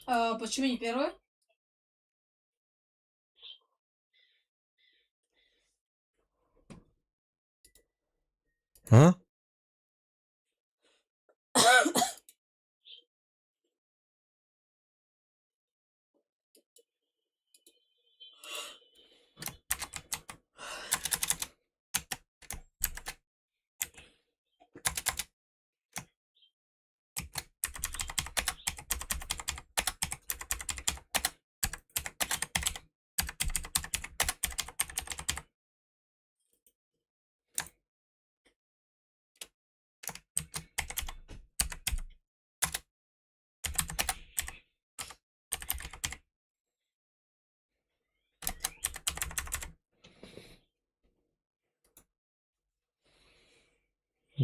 А, почему не первый? А?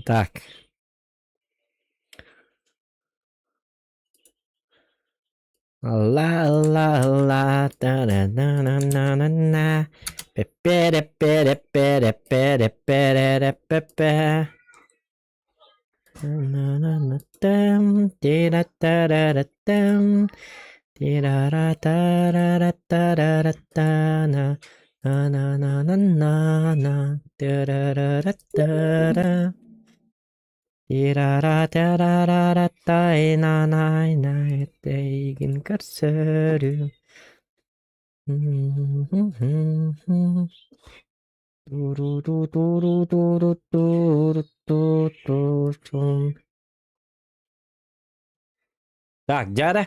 Так. Ла ла ла та на на на на на на пе пе пе пе пе пе пе пе на на на там ти ра та ра ра там ти ра ра та ра ра та ра ра та на на на на на на на та ра ра ра та ра Тирара-тарара-тай-на-най-най, көрсөрүм. Туру-ту-туру-туру-туру-ту-ту-тум. Так, дядя.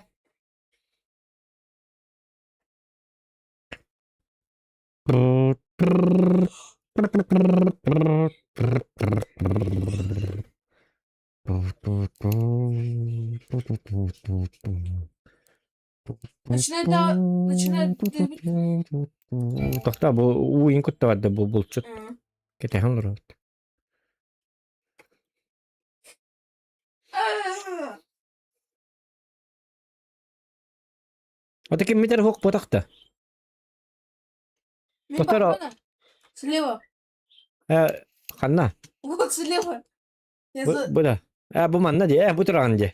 Начинает, да, начинает дымить. Тохта бу уин куттабат да бу булчут. М. Кэтэһэн олоробут. А, Ото киммитер хук ботахта. Мин Тоторо. барбана. Слева. Э, ханна? Вот слева. Я Бу за... бу да. Э, бу манна дии, э, бу тураҕын дии.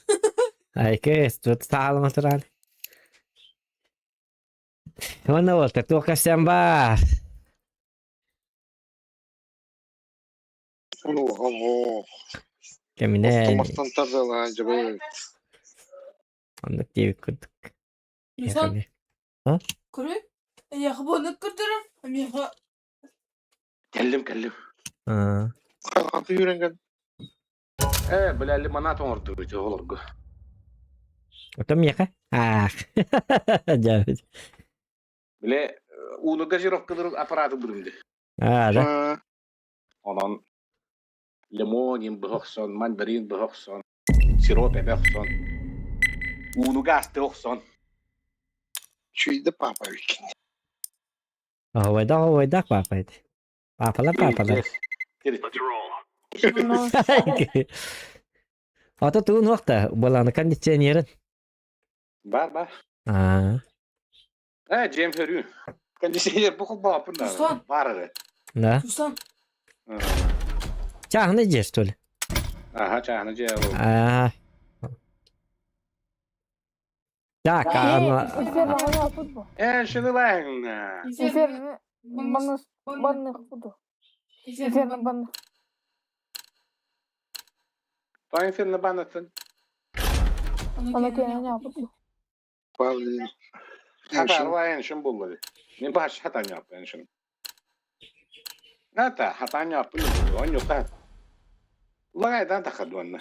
Айкы, тут саалыма туран. Уонна уолта туох кэпсээн баар? Ону Кэминэн Мастан тардалаан дьабы. оннук диэбит курдук. Миша, А? көрүй. Эйиэхэ буонук көрдөрөр. Миэхэ Кэллим, кэллим. Аа. Хаты үүрэнген. Э, бля, лимонад оҥордубут оҕолорго. Оттон миэхэ? Аах. Дьэ. Бile ууну газировкалыр аппараты булум Аа, да. Онон лимон быһохсон, мандарин быһохсон, сироп эбэхсон, ууну газты охсон. Чүйдэ папа викин. Оһуойдах, оһуойдах папа ити. Папалар, папалар. Ото тугун уохта, баланы кондиционерин. Бар, бар. Аа. Э, дьиэм көрүү. Кондиционер бу холбооппун да. Руслан. Бар эрэ. Да. Руслан, Чааһынай дьиэ, что ли? Аха, чааһына дьиэ ол. Аа. Так, а Э, шынылаң. Инферно. Банных буду. Инферно. банных. Тоң инферно банатын. Аны кене буду. Павлин. Хата арвайын шын буллары. Мен баш хатан яппын шын. Ата, хатан яппын. Он юка. Лагайдан тахадуанна.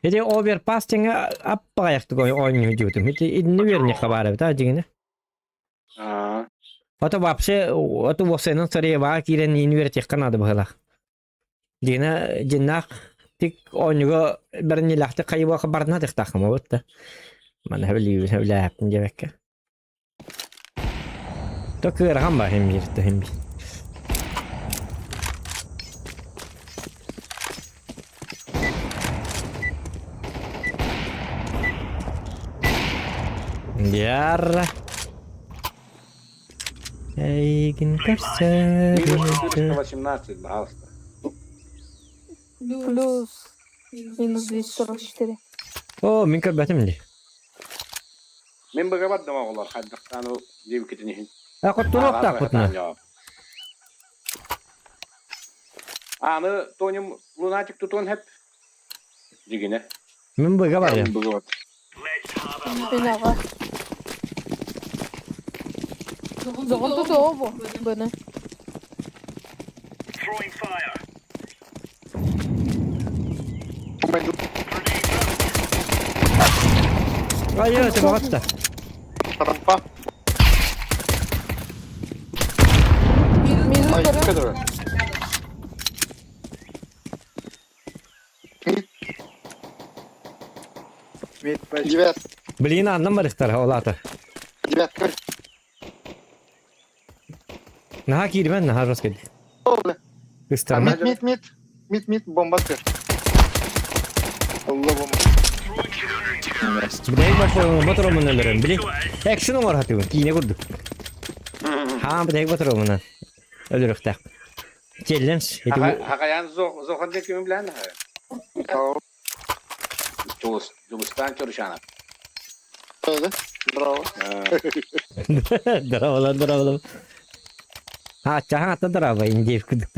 Ити оверпас тэҥэ аппаҕайахтык оонньуу диэбитим. Ити инни үөрэнньэххэ баар эбит аа дьиҥинэ. Аа. Ото вообще ото уопсайынан сарыйабаҕа киирэн иин үөрэтиэххэ наада быһыылаах. Дьиҥинэ дьиннаах тик оонньууга бэриниилээхтик хайыбаха барына тахтааххым обут да. Маны сөбүлүүбүн сөбүлээхпин диэбэккэ. То кыарахан баар иһин биир да иһин биир. Диарра. Эйигин көрсөрү Минус 418, пожалуйста. Плюс минус 244. О, мин көрбөтүм дии. Мин быгабат да оҕолор хайдахтаан ол диэбиккитин иһин. А хотунуохтаахпытына. Аны Тоним лунатик тутуон хэп. Дигине. Мин быга барыам. Быга Мин аҕа. Зоҕон тутуо бу быны. Айыы, төбөҕөттө. Рампа. Минус Ай, көрө. кедр. Мид пачка. Девят. Блин, аннан барыхтар, ол аата. Девятка. Наһаа киирбэн, наһаа жестко. О, бля. Кыстарма. Мид, мид, мид. Мид, мид, бомба тер. Алла бомба. Билей батыромун өлөрөн. Били экшн оҥор хатыгын, киинэ курдук. Хаан битэг батыромунан өлөрөхтәк. Челлендж. Хагаян зохан де ким билэн Жулус, Жулустан Чорушанов. Да, браво. Дравала, дравала. А, чахан ата драва, индиев кудук.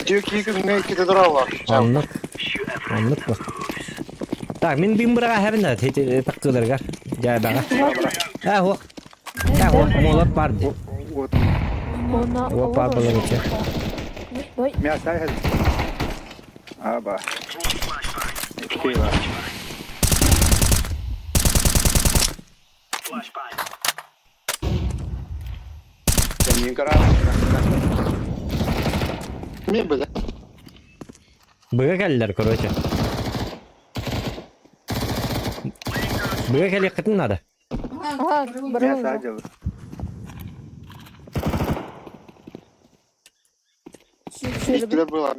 Дюки күнгө драва. Оннук. Оннук бу. Так, мин бин быраға хәрін таққыларға. Жай баға. Ә, хуақ. Ә, хуақ, молот бар ди. Вот. Она Опа, было ничего. Ой, Мясо айхал. Аба. Пиво. Мен кара. Мен бля. Быға кәлілер, короче. Быға кәлі қытын надо. ага, Мясо браво. айхал. Мидлер была.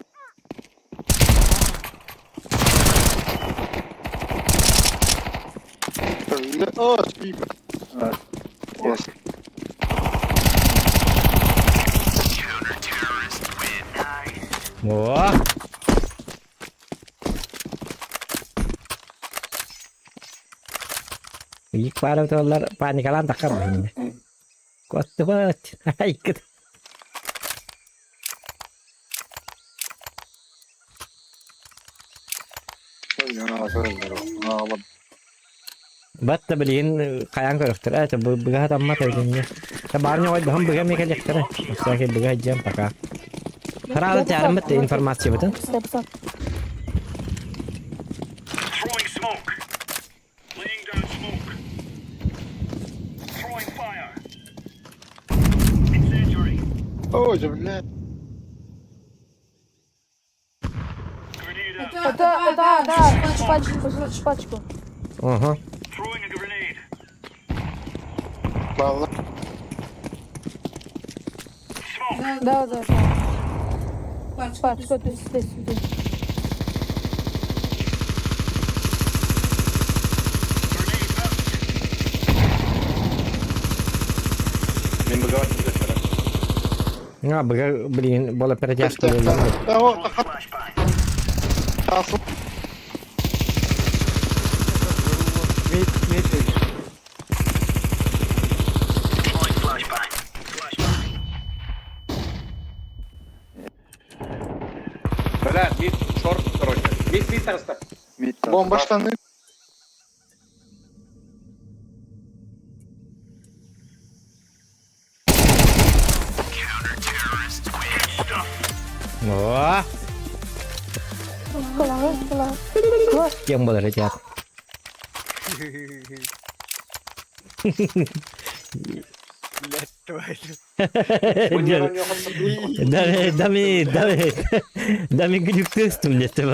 О, спасибо. Yes. О! Иик пара туоллар паникалаан таххар баһынна. Куоттубат. Айкыт. Батта билигин хайаан көрөхтөр. Ээ, быга тамма тайгыння. Та барня ой баһым быга мекелехтер. Всякий быга жем пока. Харалы таарыммыт информация бытын. Степсак. Throwing smoke. Laying down smoke. Throwing fire. Incendiary. Ой, бля. Grenade out. Да, да, да, пачку, пачку. Ага. Throwing a grenade. Балла. Smoke. Да, да, да. Пачку, то есть здесь, здесь. Grenade out. Мен быга А, быга, блин, бола перетяжка. О, Flashbang. тасыл. Мид, мид. Deploying flashbang. Flashbang. Бля, мид, шорт, короче. Мид, мид таста. Мид. Бомба штаны. О, Кулага, кулага. кем болар ребят. Блядь, твою. Дами, дами, дами, дами күлүктөстүм дете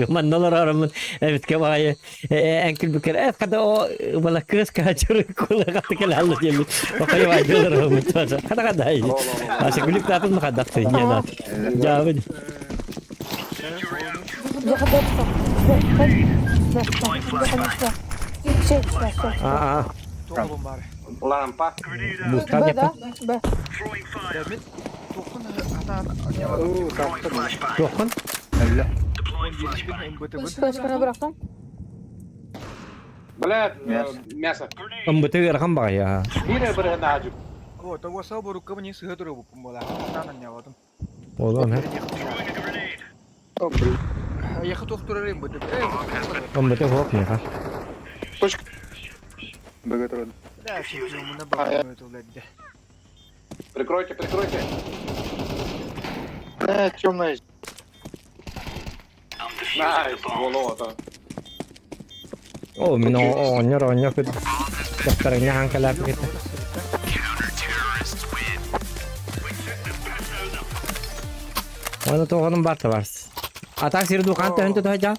манналар арамын эбитке баайы эңкил бүкер эт када о бала кыз качыр кула каты кел алды деми окай бай доллар мутваса када када ай аша күлүк татын кадакты жена жабы Заходи, заходи. Заходи, заходи. Все, все, все. а а Тоғылым бар. Лампа. Бустаах Б, да? диэххин. Б. Throwing fire. Мин туоххун хатаан Throwing flashbang. Туоххун? Әллә. Deploying flashbang. МБТ-бын. Флешканы бырахтым. Блядь, мясо. Grenade. МБТ ыарахан баҕайы аа. Биир бырыһын аажып. О, того сау рукабы не сыһа туру буппун буола. Хатаан анньабатым. Буолуон һэ. Throwing a grenade. Яхы туох турар МБТ. МБТ суох миэхэ. Точка. Да, мына бабам өтүлэдде. Прикройте, прикройте. Э, темная. I'm defusing the Найс, bomb. болото. Оо, мин оҕонньор оҕонньор күт дьахтарыҥҥа хаан кэлээппит. Counter-terrorists win. We took the piss out of them. Уонна туоҕунун баар табаарыс. Атаак сири духаан төһөн тутуһа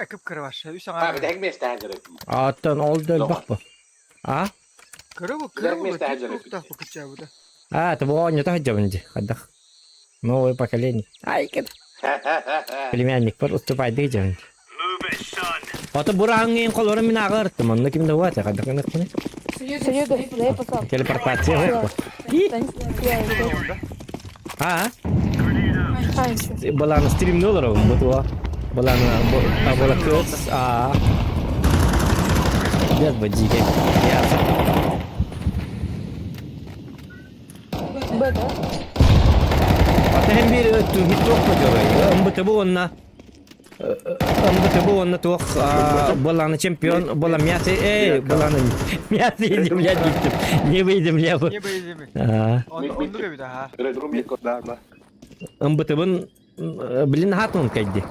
Э, кып кырваш. Үс А, аңа. бит месте хажыры. Оттон ол да элбэх бу. А? Кырыбы, Билэр кырыбы. месте хажыры. Туохтаах бу кыччаабыта. А, это было не то хотя бы Ходах. Новое поколение. Ай, кет. Племянник пар уступай дыйдем. Move it, son. Ото бураңын колорун мин агырттым. Онно ким да уат хадах кына. Серега, дай посад. Телепортация хоппа. А? Grenade out. А, еще. Баланы стримни олорор бу туа. Баланы бола кыз. А. Без бадиге. Я. Б, да? Ата hem bir өттүн туох бадыры. МБТБ онна МБТБ онна туох баланы чемпион бола мясы эй баланы мясы земля диттим. Не выйдем я бы. Не бейдеми. А. Онду кебит аха. Да, да. МБТБн блин хатун кайди.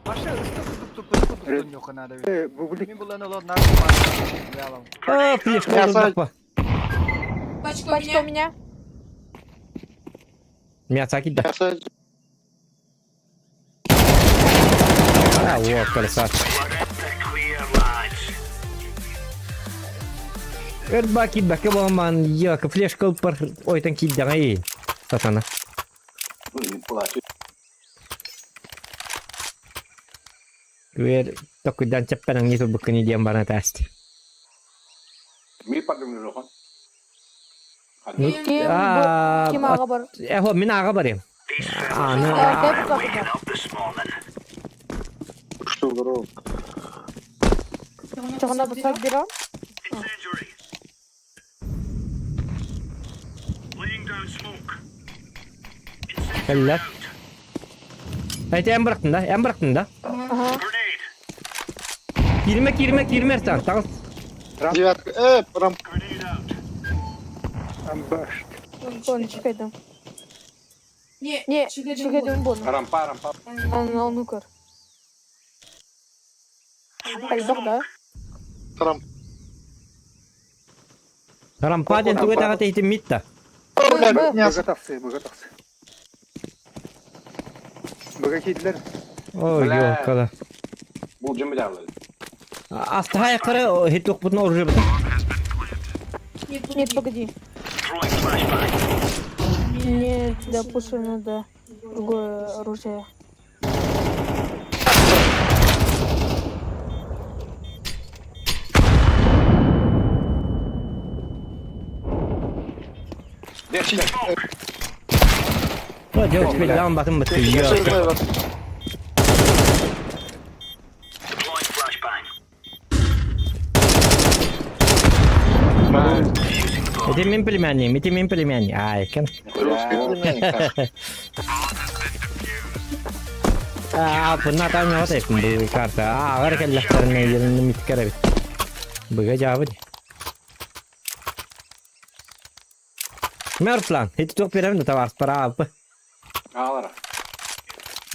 Баша ысты туп туп туп туп ньохана да. Мин булан олор наркоман. Ялам. А, флешка Мясо. олордохпа. Пачка у Пачка у меня. меня. Мясо кидда. Мясо. А, вот, красавчик. Let the clear, lads. Эрба кидбаке болман, яка флешка пар ойтан киддага эй. Сатана. Күер токудан чаппанан не турбуккани диэн баран таасти. Ми пардым жохон. Ким, А, Ким аға бар. Эхо, мин ага барым. These А, fellas ну, Дай are посад. waking up this morning. Что, здорово. Чоғына посад берем. Incendiary. Laying down smoke. Кэллэр. Incendiary out. Айта эн бырахтын да, эн бырахтын да. Ага. Grenade. Киирмэ, киирмэ, киирмэ эртан. Тагыс. Девятка. Э, прям. Grenade out. Он чекайдым. Не, Не, чекайдым чекайдым бону. Рампа, рампа. Аны ну көр. Альбах, да? Рамп. Рампа диэн тугу таҕа тэйтин митта. Блядь, мясо. Ой, Бля. ёкала. Бул жембе жагылды. Астахай кары хит бутун оружие бутун. Нет, Нет, погоди. Throwing flashbang. Мне для пуши надо другое оружие. О, девочка, бен батын бытты. Ёка. Deploying flashbang. Ити мин племянник, ити мин племянник. Ай, кем. Русский племянник. А, бұна там не вот бұл карта. А, ағар кәлләхтәріне елінні миткәрі бит. Бұға жабы ди. Мәртлан, хит тоқ беремін да табарс пара апы. Алара.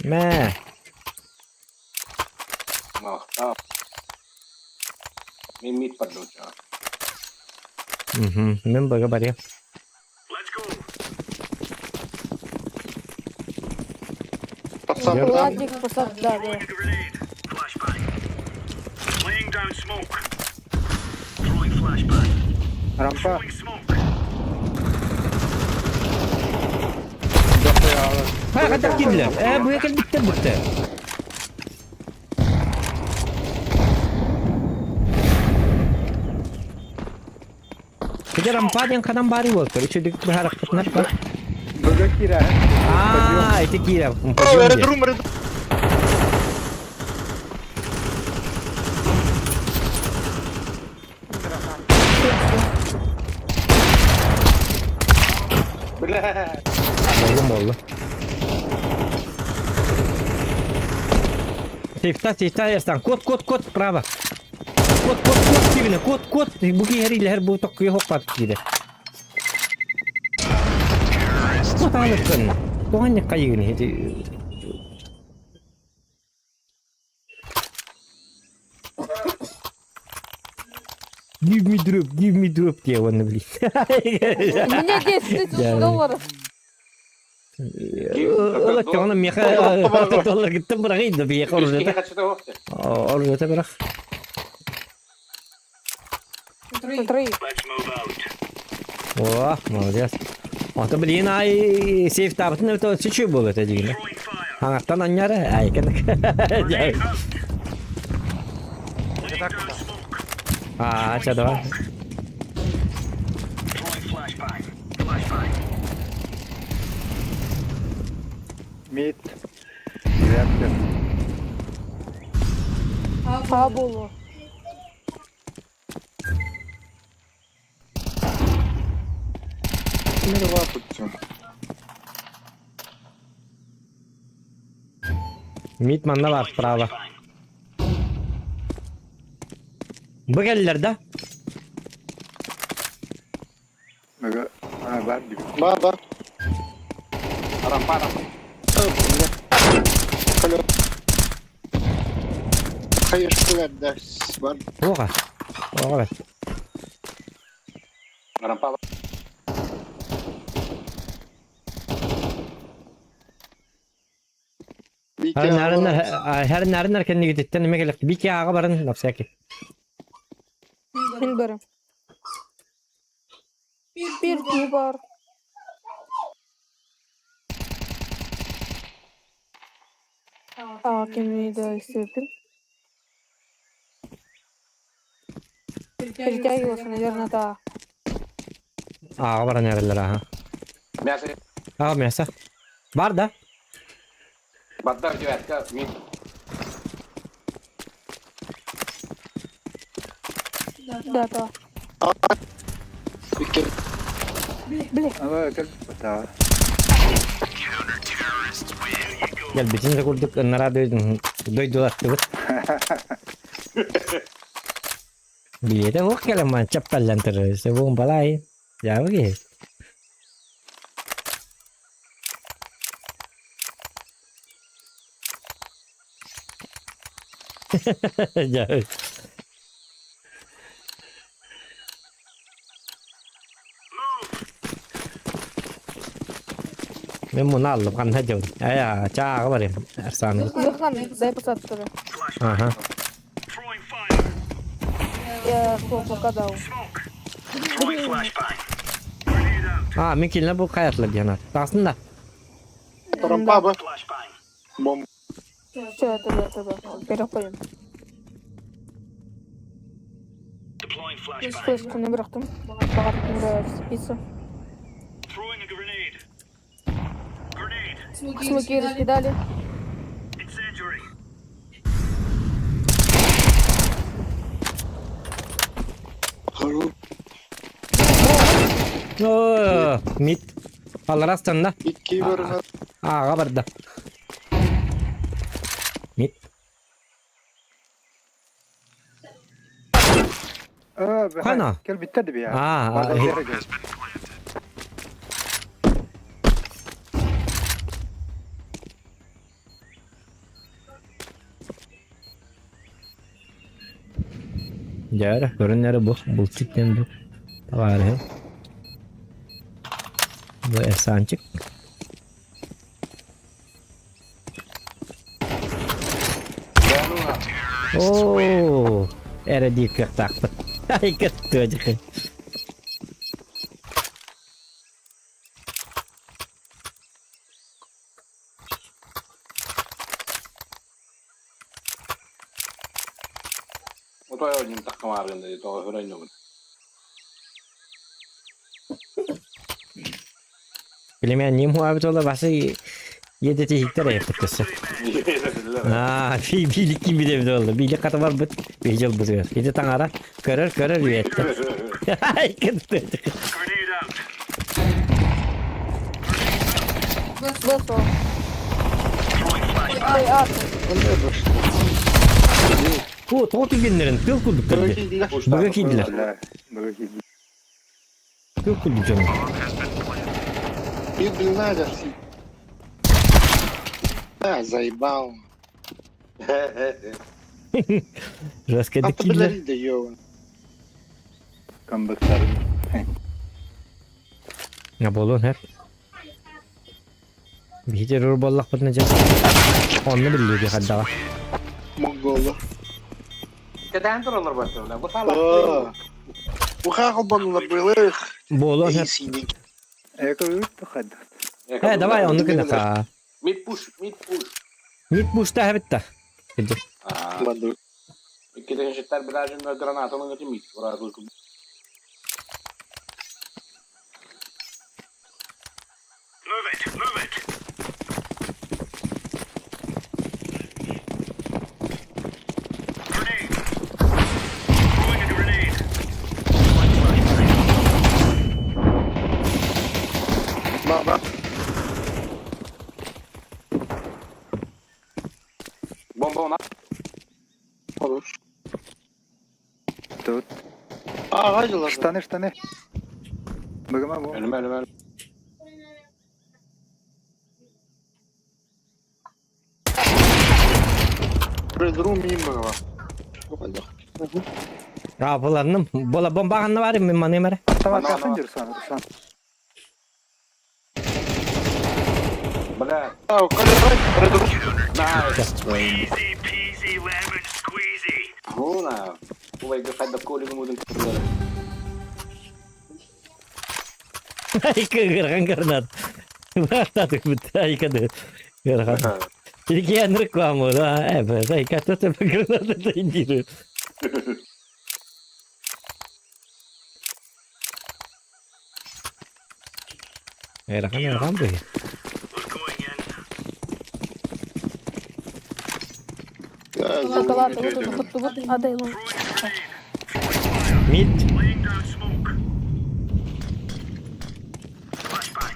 Мә. Махта. Мен мит пардым. Мгм, мен бұға барем. Let's go. Пацан, Я- да. Ладник посад, да, да. Throwing a grenade. Flashbang. Laying down smoke. Throwing flashbang. Rampa. Throwing smoke. Ха, қадақ кидлер. Ә, бұға кәл биттер бітті. Ити рампа диэн ханан баарый буолтар? Үчүгдүк быһаарахпытынар ба? Бөгө киирэ. Аа, ити киирэ. Подъем диэн. Рум, рум. Бля. Боллум боллу. Сейфта, сейфта, Эрсан. Кот, кот, кот, право. Кот, кот, кот, кибine, кот, кот. Бу киһи бу токкуйа хоппат киирэ. Кот аалыккын. Тоҕо хайыгын ити Give me drop, give me drop диye уонна билин. У меня 10 тысяч долларов. Ылаччаҕына миэхэ долларгыттан быраҕый да биһиэхэ оружиета оружиета бырах. Три. О, молодец. Ото билигин ай сейфтаабытын эбит сүчү буолуо этэ дигинэ. Хаҥаттан анньара ай кэнник. Аа, ча давай. Мид. Девятка. А буолуо. Мировая путем. Мид манна бар справа. Бу кэллэр да? Бөгө. А, бар дип. Ба, ба. Рампа, рампа. Алло. Хайышкылар да бар. Оға. Оға бет. Рампа. Хәрин кэннигититтэн эме келек. Бики аға барын на всякий. Мин барым. Бир киһи бар. А, кими да истеппин. Перетягивался, наверное, да. Аға баран эрелер аха. Мясо. Аға мясо. Бар да? Баддар девятка. Мид. Да, да. Икки. Бля, Ала, кел. Да. Гел битин де курдук ыннара дойдулаттыбыт. Биете ох келеман чаппаллантыр. Себун балай. Жабы ки. Мен муну аллым канна жабын. Ая, чаагы бар эми. Арсаны. Зырхан, дай посадку. Ага. Я пока дал. А, мен келіне бу каятлар диянат. Тағсын да. Рампа ба. Бомба. Все, это да, это да. Переходим. Флешку не бырахтым. Бағар пиццу. Смоки раскидали. Хару. О, мид. Алларастан да. Икки бар. Аға барды. Мид. А, Кана? Кел биттер дип я. А, Барда а, береге. Жара, көрүннәре бу, булчиктен бу. Товары. Бу эсанчик. О, эре дик кактакпыт. Ай, кеттөжү. Отой одним таккамарында тоҕо хөрөйнөгүн. Племянним хуабит ола басы едетиһиктер айыппыт Аа, биилик киирбит эбит буолла. Биилик хата барбыт, биһи дьолбутугар. Ити таҥара көрөр көрөр үөттэ. Б суох. Ой, А суох. О, тоҕо түгэннэрин тыл курдук көрдө. Быга киирдилэр. Быга киирдилэр. Тыл курдук дьону. И надо. Да, заебал. Жестко А киирдилэр. подожди, да ёбан. Камбэктарын. Я буолуон һэр. Биһи террор буоллахпытына дьэ онно биллиэ хайдаҕа. Монгола. Кэтээн тураллар батталар. Бу саалах. Ухаа холбонулар былых. Буолуон һэр. Эко үүт хайдах. Э, давай онну гыныха. Mid push, mid push. Мид пушта хэбитта. Иккитинчиттер биражын гранатаны гытым мид. Move it, move it. Grenade. Throwing a grenade. Баба. Бомба она. Хорош. Тут. А, гадила. Штаны, штаны. Быгыма бу. Önüme önüme. Редру мимо. А, буланным. Бола бомба ханна бар мин маныйм эрэ. Автомат кафын жүр Руслан, Руслан. Бля. А, Редру. Nice. Easy peasy lemon squeezy. Хуна. Улай хайда колигу мудын кырдары. Кырган гранат. Баттатык бит. Айкады. Кырган. Икки реклама, да, э, айка тут граната индиру. Ыарахан ыарахан быһыы. We're going in. Шоколад куттубут адайлын. Throwing a grenade. Мид. Laying down smoke. Flashbang.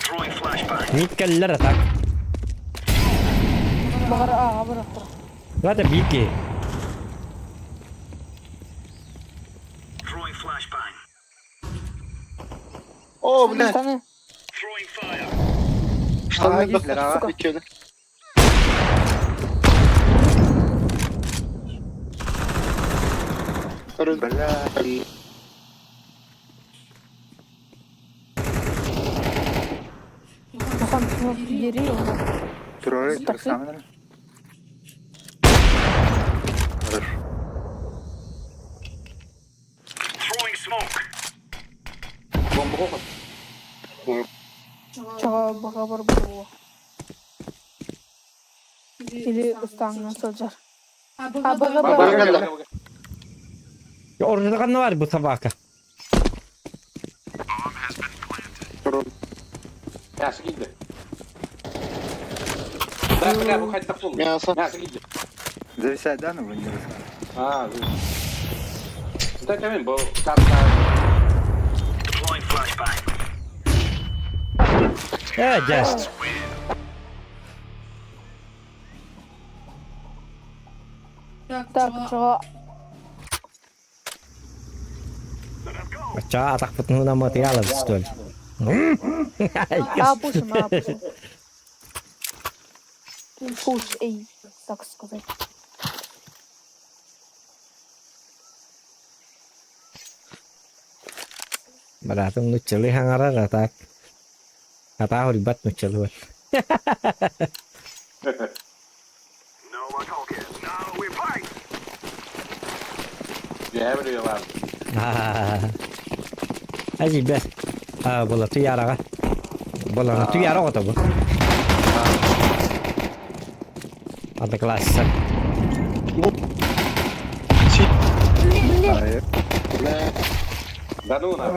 Throwing flashbang. Мид кэллэр атак. Баҕар ааҕа барахтара. Ладно, бики. Throwing flashbang. О, блядь. Штаны. Throwing fire. Штаны А, Гитлер, а. Сука. Бля. Махан биэри ону. Турары Такси. Руслан. Хорошо. Throwing smoke. Бомба кокот. Чаҕа баҕа бар буолуо. Или ыстааҥҥа сылдьар. А, А, БГ, БГ, Бага. Ордуган бар бу собака. Мясо киирдэ. Да, бля, бу хайдах буолла. Мясо. Мясо киирдэ. Зависает, да, ну, не Руслан? Аа. Да, кэмин бу карта. Deploying flashbang. Э, дьэ. Так, Так, чаҕа Чаа атахпытын мытыялар что ли. А пушим, а пушим. Пуш, эй, так сказать. Баратын нуччалыы хаҥарар атак. Атаа хурбат нуччалыы. No we're talking. Now we fight. Дьэ, билиэ бар. Ажи бэ. А, була туяраға. Була туяра ота бу. Ата класса. Ай, Бля. Да ну на.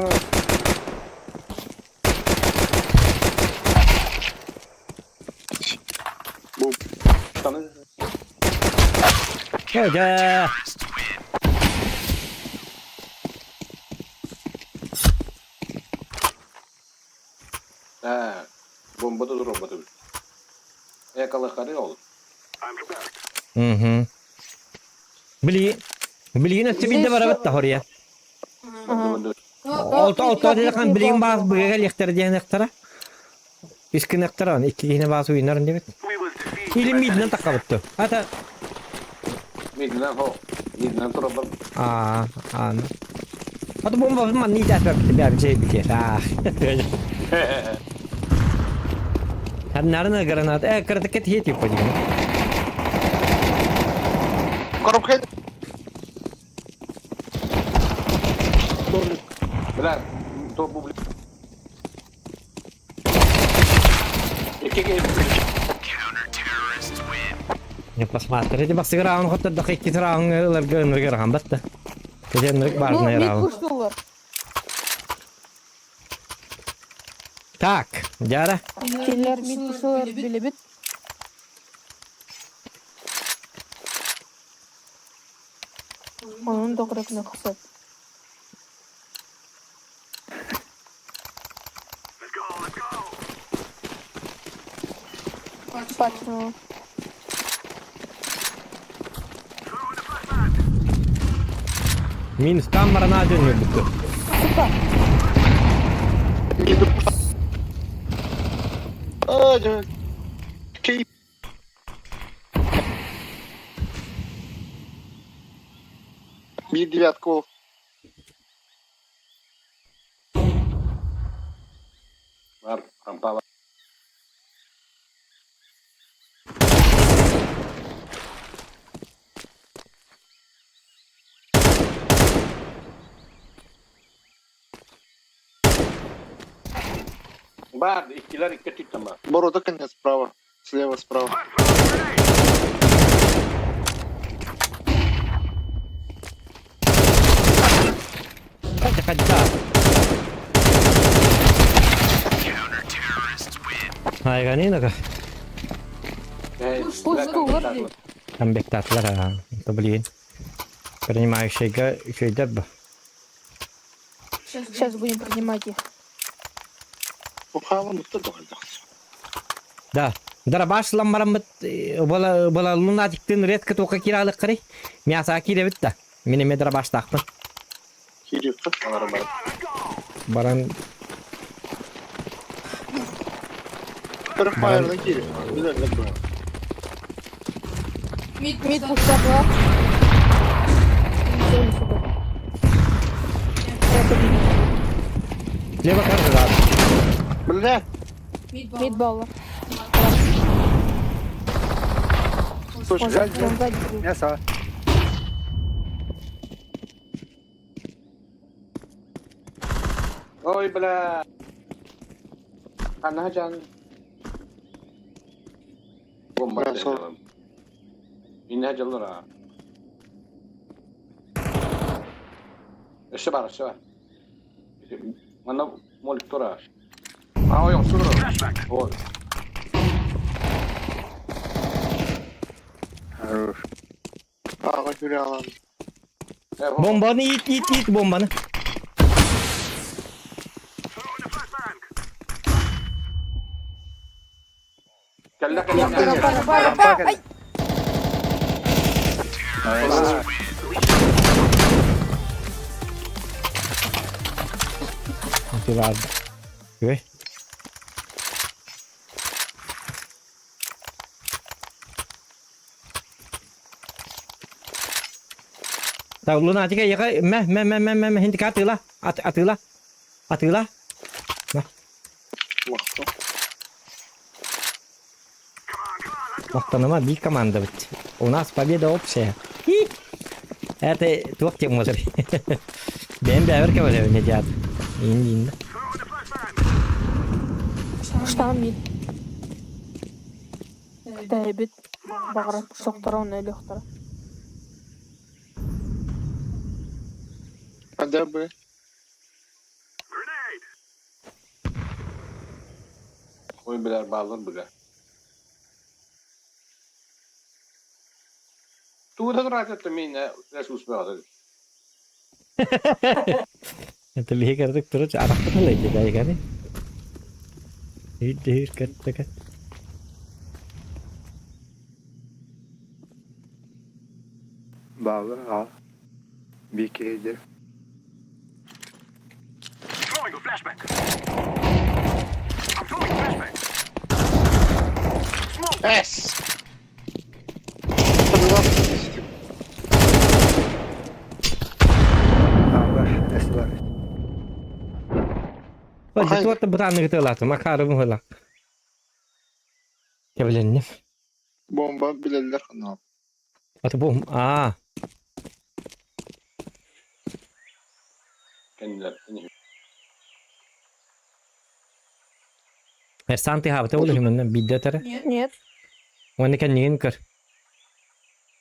Бу Штаны. Дьэ. Э, бомба да робот. Эколохары ол. Мгм. Били билигин өттө билде барабыт та хория. Олто олто диэхан билигин баас быга лехтер диэн эхтара. Искин эхтара икки киһини баас уйнарын дебит. Или миднен таккабытты. Ата Миднен хо. Миднен тура бар. а а. Ата бомба манни жаспап бәр жей бите. А. Нарына гранат. Э, кыртыкет хети подигин. Коробка. Бля, то бубли. Икки Не посмотрите, басыгыраун хотта да хекки траун ыларга ыныргы хамбатта. Кеженнер Ну, барына мид рау. пуштулар. Так, жара. Кинилэр мид пуштулар билебит. Onun doğru хысып. Пачну. Минус там барана дөнү бүттү. Сука. Не допускай. А, да. Кей. Бир девятка ол. Бар, рампа бар. Бар, иккилер икки түттен бар. Борода конец справа. Слева справа. Катя катя. Айганинага. Пуштулар дии. Там бектатлар, а, это блин. Принимающийга шөйдәп. Сейчас будем принимать их. Ухалым да. Да. Дарабаш ламмарамыт бола бола лунатиктин редко тока киралык кырый. Мяса кире битта. Мине ме дарабаш тақпын. Кирилл. Баран Перфайрдан Кирилл. Билер да. Мид Мид пуштулар. лево карта да. Бля. Мид Мид балла. Точно. Он сзади. Мясо. Ой, бля. Ана жан. Бомба. Мясо. Инне жаллар. Өссө бар, өссө бар. Манна молик тура. А, ой, сура. Ой. Хорош. Ага, Юрий Алан. Бомбаны ит ит ит бомбаны. Кәллә, кәллә, кәллә. Рампа кәллә. Антивар. Ой. Так, лунатика яка мә мә мә мә мә хинди атыла. Ат атыла. Атыла. Махто. Мактаныма би команда бит. У нас победа общая. Хи. Это туак тем может. Бен бәбер кебе не диат. Инди инди. Штан мид. Тәйбит. Бағырат соқтыра, оны өлі. А да, Б. Ой, билэр бааллар быга. Тугутан ыраатыттан мин ресурс бөҕөтө. Это биһи кырдык туру арахпытын эти дайганы. Үйдүр кеттек. Бааллар аал. Биир киһи Throwing a flashbang. I'm throwing a flashbang. Smoke. Эс! Тыллар. Аалар, эс бар. Бу туорта бытаанныгы тыалааты, Макары быһыла. Кэбилэнним. Бомба билэллэр ханаа. Аты бу аа. Кэннилэртэн Эрсан тыһаабыта ол иһин биирдэ этэрэ. Нет. Уонна кэннигин көр.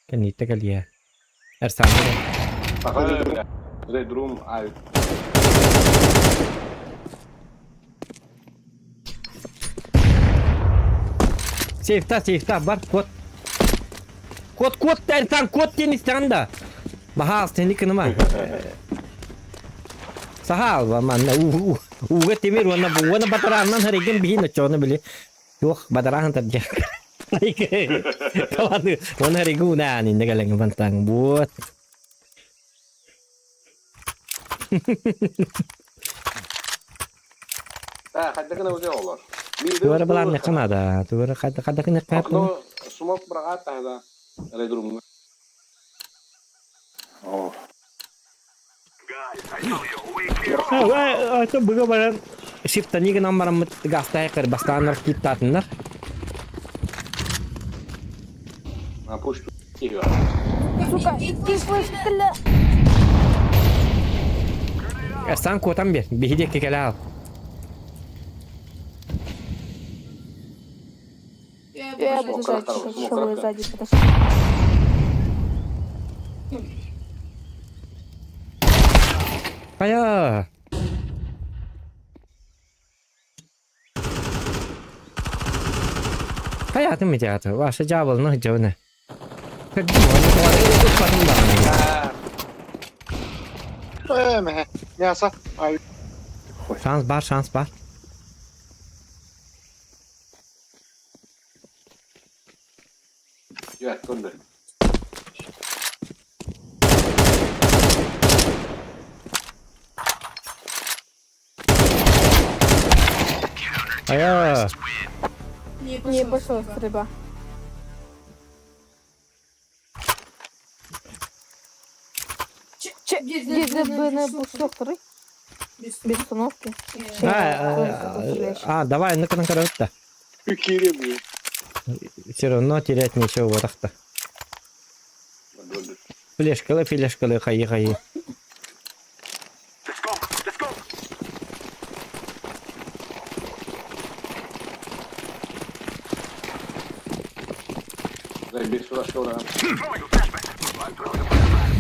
Кэнниттэ кэлиэ. Эрсан Red Room ай. Сейфта, сейфта, бар, код. Код, код, Эрсан, код диэн истэҕин да. Баһаас, сени кыныма. Саһаал, манна ууга тимир уонна уонна батарааннан харыгын биһин оччоҕуна били туох бадараан тардьа. Таланы уонна харыгы унаан инне кэлэҥ бантаҥ буот. Аа, хайдакына уже олор. Туора балаан наада. Туора хайдакына Окно смок быраҕаат таһыда Red Room. Оо. Guys, I tell you, we clear. Это быга баран шифтани гынан бараммыт гастай кыр бастааннар киттаатыннар. А пуш тихо. Сука, икки флеш Эрсан куотан бер, биһи диэки кэлэ ал. Я буду жать, что вы сзади подошли. Хайа! Хайа атын театр. Ваша дьаабылына сылдьабын. Кырдьым уонна туппатым даҕаны. Ээ, мэһэ. Мясо. Ай. Шанс бар, шанс бар. Дьэ, көрдө. Хайа! Не пошла стрельба. Че, второй? Без установки. А, давай, ну-ка, ну-ка, Кире бу. Все равно терять нечего вот так-то. Флешкалы, флешкалы, хайы-хайы. Let's go. Let's go. Дай без флешка ура. Throwing a flashbang. I'm throwing a flashbang.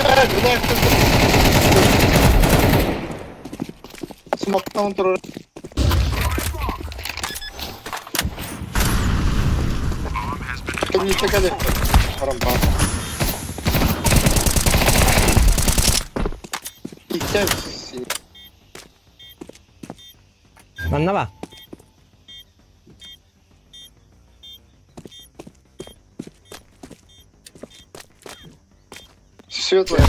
Ээ, блядь. Смоктан турар. Кэнниттэ кэлэ. Харампа. Иккэ. Манна ба? Светлая.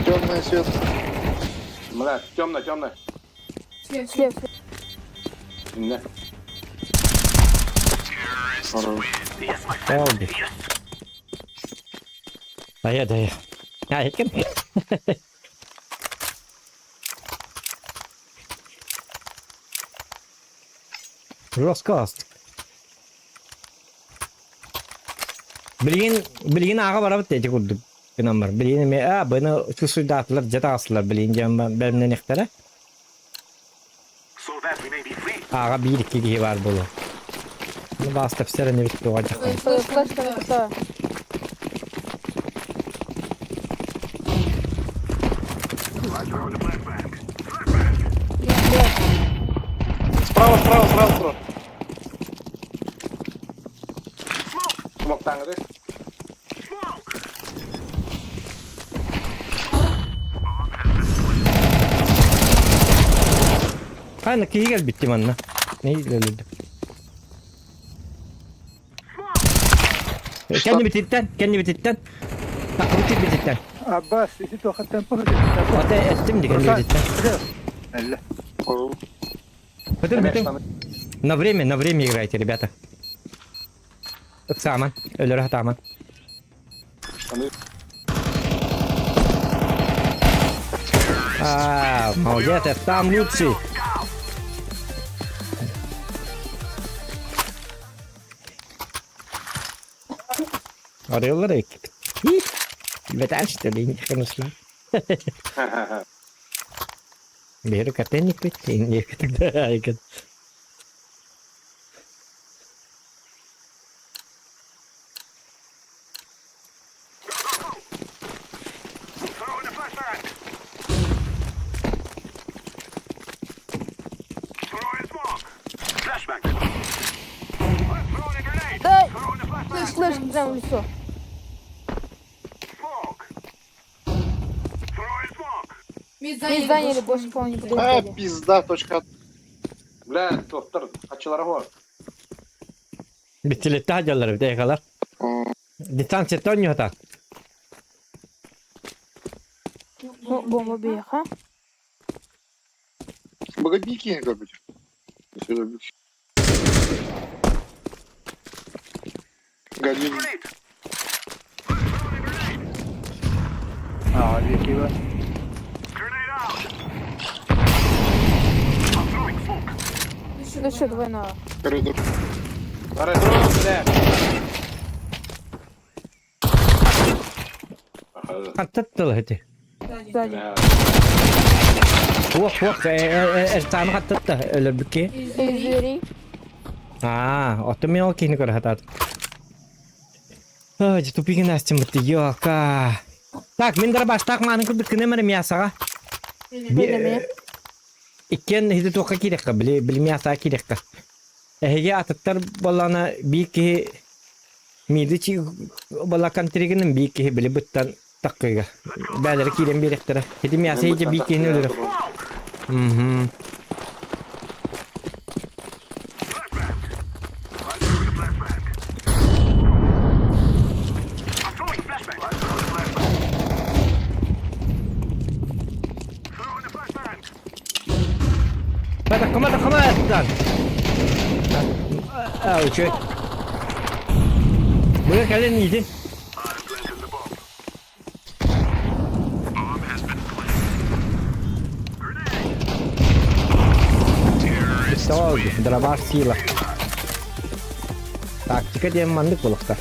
Темная светлая. Мля, темно, темно. Слева, Слева, Не. Олди. Дая, дая. А, кем? Роскост. Билигин, билигин аҕа барабыт эти курдук гынан бар. Билигин эми а быны чусуйдаатылар дьэ таҕыстылар билигин дьон бэлэмнэниэхтэрэ. So that we may be free. Аҕа биир икки киһи баар буолуо. Ну баастапсер эни бит туға дьахтар. Флешка на I'm throwing a Справа, справа, справа. Смоктаҥҥыты. Хайна киһи кэлбитти манна. Не өлөрдүм. Кэннибититтэн, кэннибититтэн. Такыбыт кирбититтэн. Аббас, ити туохаттан Ата эттим ди кэннибититтэн. Эллэ. Бүтүн бүтүн. На время играйте, ребята. Ыксааман, өлөрө хатааман. Штаны. А, молодец, я сам лучший. Арыаллар эккит. Бэтэн что ли, не конечно. Бери катенник ведь, не тогда айгын. Throwing a flashbang. Throwing smoke. Flashbang. I'm throwing a grenade. Да, Throwing a flashbang. слышь, прямо в лицо. Smoke. Throwing smoke. Мид Мы заняли, больше, по-моему, не А, подойдет. пизда, точка. Бля, туохтар, хачылара хор. Битилетте дьаллар бит экалар. Дистанция тонню хата. Ну, бомба беха. Богодники, как быть. Сюда бить. Галин. Grenade. Throwing a grenade. Аа, Викива. Grenade out. I'm throwing smoke. Ну что, давай на. Коридор. Бары, бля. Хаттаттыл эти. Сзади. Бля. Уох, уох, эртааны хаттатта өлөрбүкки. Из дверей. Аа, оттон мен ол киһини көрө хатаат. Ой, тупигин астым бытты, ёка. Так, мин дарбаштаах мааны курдук кынемер мясаға. Билеме. Иккен хити туохха киириэххэ, били били мясаҕа киириэххэ. Эһиги атыттар буоллаҕына биир киһи мииди чи балакан тиригинэн биир киһи били быттан таккыга. Бээлэрэ киирэн биэриэхтэрэ. Ити мяса иһдьэ биир киһини өлөрөр. Мгм. I'm throwing a flashbang. I'm throwing flashbang. I'm throwing a flashbang. Throwing a flashbang. Бата, кама кама Аа, үчүгэй. Быга кэлин иитин. I'm planting the bomb. Bomb has been planted. Grenade. Terrorists Тоол, win. дробаш сила. Тактика диэн маннык буолуохтаах.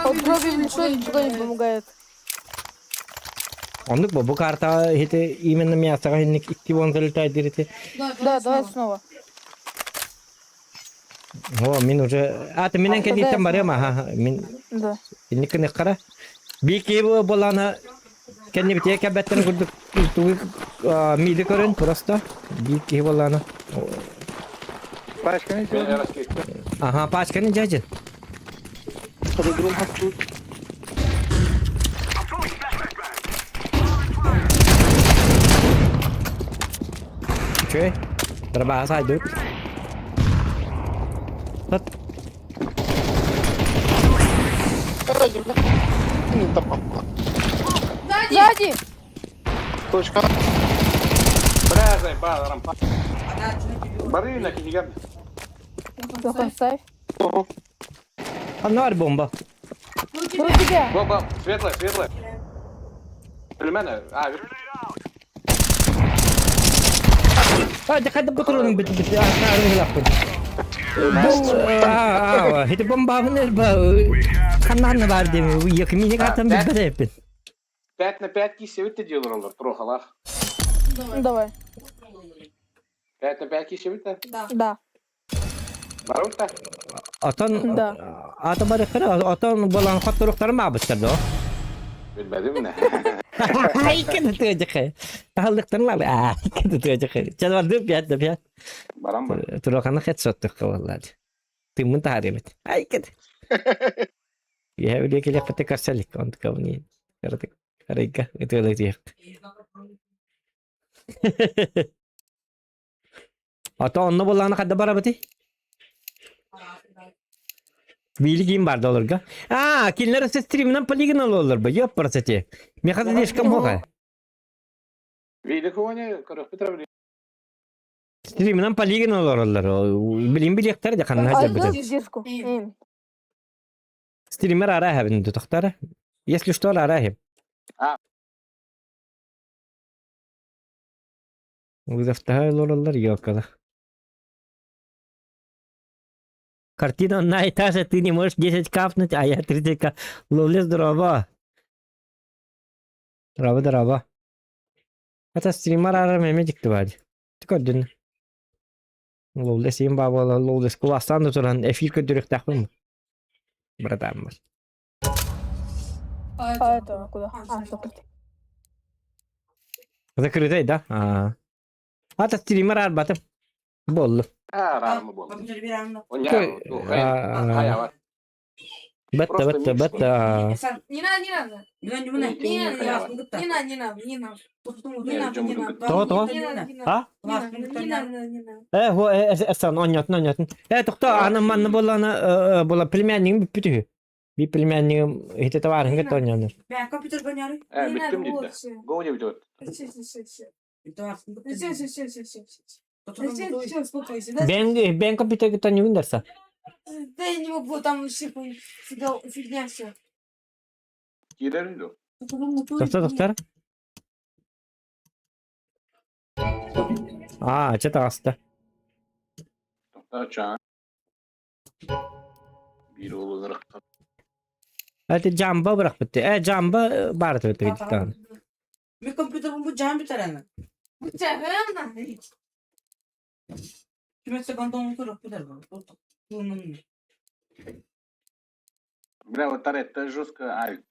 От дроби в лицо ничего не помогает. Оннук бу карта ити именно мясаҕа инник икки вон залетай дирити. Да, давай снова. О, мин уже... А, ты минен кэнниттэн барыам, аха, мин Да. инник кыныккара. Бики буолана кэннибитиэ кэбэттэн курдук тугу миди көрөн просто. Бики буолана. Пачканы Мен сделали. раскидка. Аха, пачканы дьадьын. Коридором хатту. I'm throwing flashbang. Throwing fire. Үчүгэй. Дробаҕа сайдыбыт. Тат. Не там. Сзади! Сзади! Точка. Бля, заебал, рампа. Бары на киһигэр. Плохой ставь. Ого. Ханна бомба. Ну Ну тебя! у тебя! Бо, светлая, светлая. Племена, а, Grenade out. А, дьэ хайда бутуруның бит бит аа Аа, хити бомба ба ханнан бар дем. Якмини катам бит бит. 5 на 5 киһи делал олор, трохалах. Ну давай. 5 на 5 киһи Да. Да. Барута. Атан Да. ата бар кара атан балан хаттыруктары мабыттар да. Билбедим не. Айкын тыадьахы. Таһаллыктан лалы. Айкын тыадьахы. Чалварды пять да пять. Баран бар. Турахана хет соттук кылаллар. Тыммын таһарыбыт. Айкын. Я биле келе паты карсалик он кавни. Каратык. Карайга ытыалай диэх. Ото онно буоллаҕына хадда барабытый? Биили киин бар долларга. А, кинилэр өссө стримнан полигон олороллор ба, ёппарсати. Меха слишком много. Види коня, көрөхпүт рабли. Стримнан полигон олороллор. Билин билиэхтэр дьэ ханна Айдос дьэ диску. Стример арааһабын тутахтара. Если что, арааһым. А. Вызовтаһа олороллор ёкала. Картина на этаже, ты не можешь 10 капнуть, а я 30 кап. Ловля здорово. Здорово, здорово. Это стример арам эме дикти Көрдүн. Ловля син баабала ловля куластан да туран эфир көрдүрүхтаахпын. Братан А это куда? А, закрытый. Закрытый, да? А. Ата стример арбатым. Болду. Арармы болду. А, Бетта, бетта, бетта. Не надо, не надо. Не надо, не надо, не надо, не надо. То, то. Не надо, не надо. А? Не надо, не надо, не надо. Э, хо, э, эсан, онньотун, онньотун. Э, тохто, аны манна буоллаҕына, була племяннигим бүппүт үһү. Би племяннигим ити товарыһын кытта онньоннор. Э, Не надо, бүттүм вот, диде. все. Го деп өтөт. Все, все, все, все. Все, все, все, все, все, все. Все, все, успокойся, да? Бен, бен компьютер кытта онньугун дарса. Да я не могу, там все фигня, фигня все. Киирер ду. Тохто, тохтор. Аа, чэ таҕыста. Тохтоо чаа. Биир уол ынырыкка. Это жамба бырахпыт. Э, жамба баар этэ Ми компьютерым бу жан бүтэрэн. Кимetse гандон туруп бүтэр бу. Бу Бля, вот это жестко альт.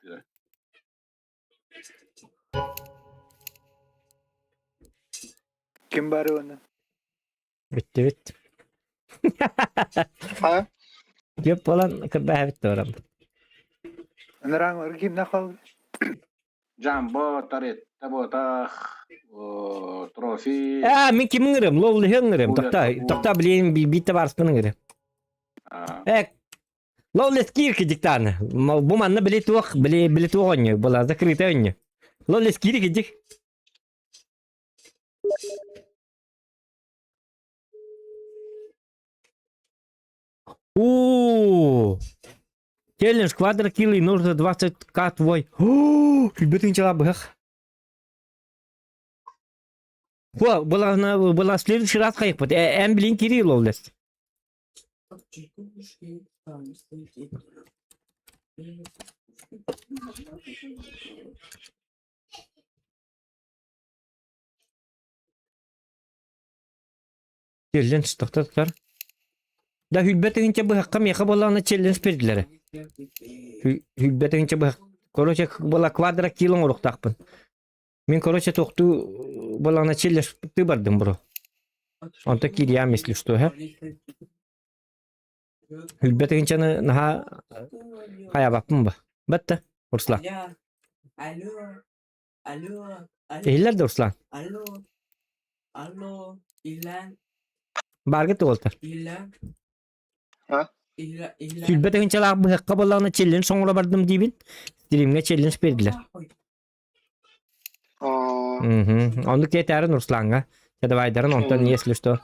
Ким бары оны? Бүттэ бүт. А? Көп болан кырбаа бүтті барам. Ыныраңлар ким нахал? Жамбо, таретта ботах, трофи. А, мен ким ыңырым, ловлы ыңырым. Тоқта, Ой, тоқта білейін битті барыспын ыңырым. А, Э, ловлы скирки диктаны. Бу манна биле туох, биле биле туох онню, была закрытая онню. Ловлы скирки дик. У, Челлендж квадрокилл и нужно 20к твой. О, Ребята, бых. О, была, была в следующий раз хайпот. Эм, блин, Кириллов лез. Челлендж, тоқтар, тоқтар. Да, хүлбәтігінше бұхаққа меха болағына челлендж берділер. Хүлбәтігінше бұхақ. Короче, была квадрокиллон ұрықтақпын. Мен, короче, тоқту болағына челлендж ты бардым, бро. Онта кириям, если что, хэ? Хүлбәтігінше наха хаябаппын ба. Бәтті, Руслан. Алло, алло, алло, Ehiller de Руслан. алло, алло, Илан, Баргы туолтар. Илан. А? Илан, Илан. Сүлбәтігінше лақ бұхаққа болағына челлендж соңыра бардым дейбін. Стримге челлендж берділер. А, Угу. Оны кетәрін Русланға. Давайдарын, онтан если что.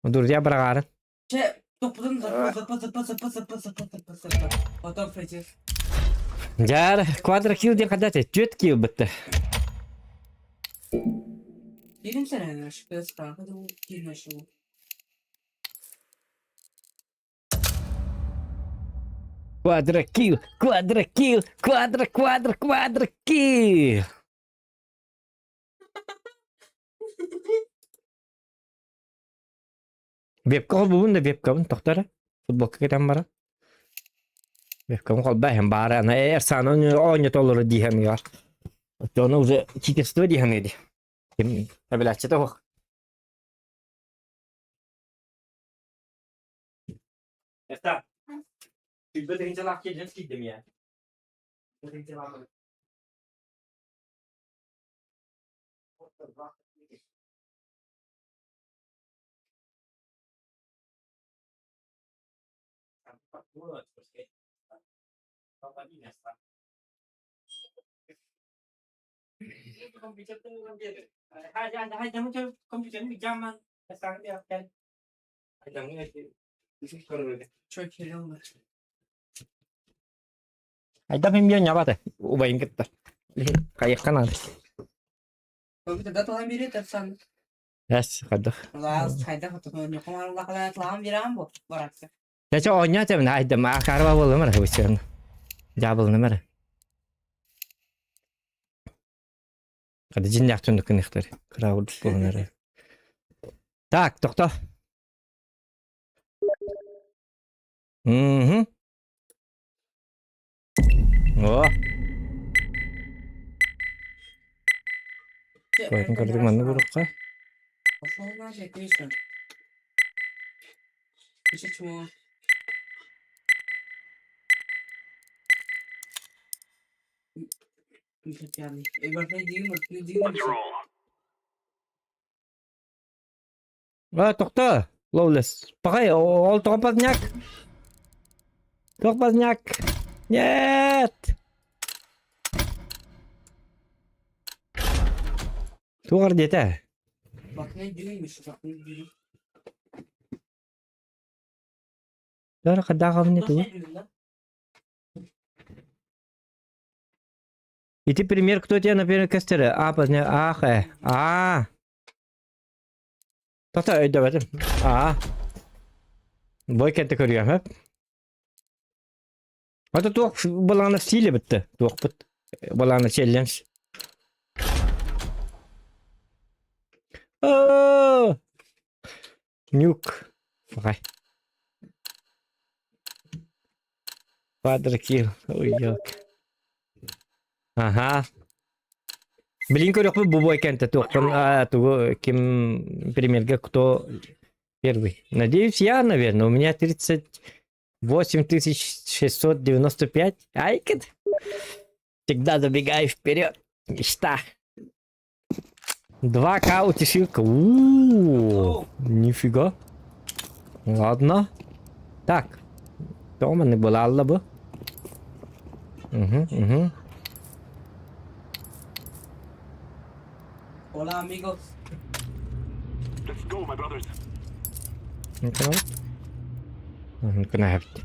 Друзья барағарын. Че, топудун п п п п п п п п п п Потом фетиш. Жар, квадрокилл ден қадаты, түет килл бітті. Дидим сен шкаф, кирмешу. Квадрокилл, квадрокилл, квадро, квадро, квадрокилл. Вебка қол бүгін де вебкабын тоқтары. Футболка кетен бара. Вебкабын қол бәхен бары. Ана эрсан ойны толыры дейхен яр. Ону уже читерство дии саныыр дии. Ким эбилээччитэ суох. Это Сүүрбэ тыһыынчалаах киирдэн киирдим я. Айдам им ньабата убайын кытта. Хайыхха наада. Эс хайдах. Дача оонньоо тэбин айдам акарба буоллум эрэ бычыан. Дьаабылыным эрэ. Хады дьиннээх түннүк кыныхтар. Кыраабыл буолан эрэ. Так, тохто. Мгм. О. Көрдүм көрдүм манна бурукка. А, тохто, Лоулес. Пахай, ол тоҕо поздняк? Тоҕо поздняк? Нет! Туох диэтэ? Дара хайдаах тугу? Ити пример кто тебе, например, кестере? А, поздняк, ах, а. Тата өйдөбөтүм. Аа. Бой кэнтэ көрүөм хөп. Ата туох балаана сииле битте. Туохпут балаана челлендж. Оо! Нюк. Окей. Квадрокилл. Ой, ёлки. Аха. Билин көрөхпүт бу бой кэнтэ туохпун тугу ким примерге кто первый. Надеюсь, я, наверное. У меня 38 695. Айкет. Всегда забегай вперед. Мечта. 2К утешилка. У-у-у. Нифига. Ладно. Так. Тома была бы. Угу, угу. Hola amigos. Let's go, my brothers. Gonna have to.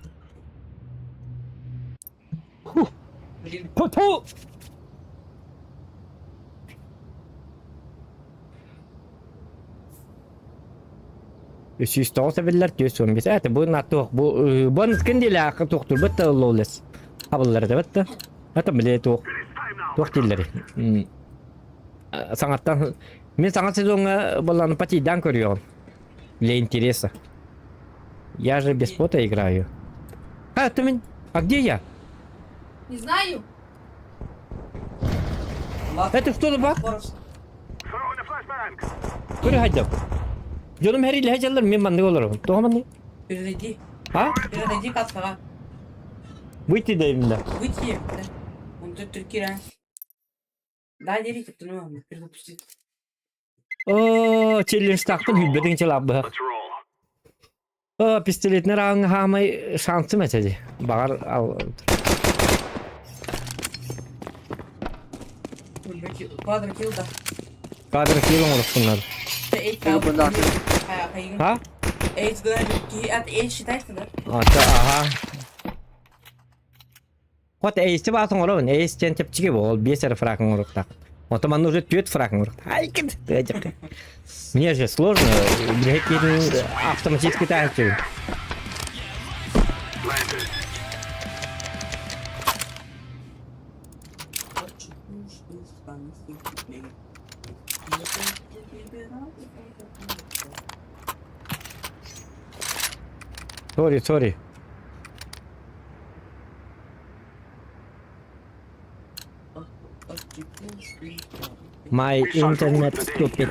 Үс тоҕус эбиллэр түөрт уон биэс. Это бу туох бу бу аныскын диэлээх туохтурбут да лоулес. Абыллар это бытта. Это биле туох туох дииллэри. Саҥаттан мин саҥа сезоҥҥа балланы патийдаан көрүөҕүм. Для интереса. Я же без пота играю. А, ты мен... А где я? Не знаю. Это что за баг? Көрө хайдам. Дьонум хэрилэһэ дьаллар мин маннык олоробун. Тоҕо маннык? Перезайди. А? Перезайди каткаҕа. Выйти да именно. Выйти. Он тут түркира. Да, дерите, ну, перезапустить. Оо, челлендж-таахпын хүлбэтин чылаабыһах. Оо, пистолетнер ааҥҥа хаамай шансым этэ дии. Баҕар ал... Квадрокилл да. Квадрокилл оҥорохпуннар. А? Эйс от эйс считается, да? Ага. Вот эйсти баатын оҥоробун. Эйс диэн чэпчэки буол. Биэс эрэ фраг оҥоруохтаах. Оттон манна уже түөрт фраг оҥоруохтаах. Ай, Мне же сложно. Билэһит автоматически таһыччы. Sorry, sorry. My We shall rule internet the day. stupid.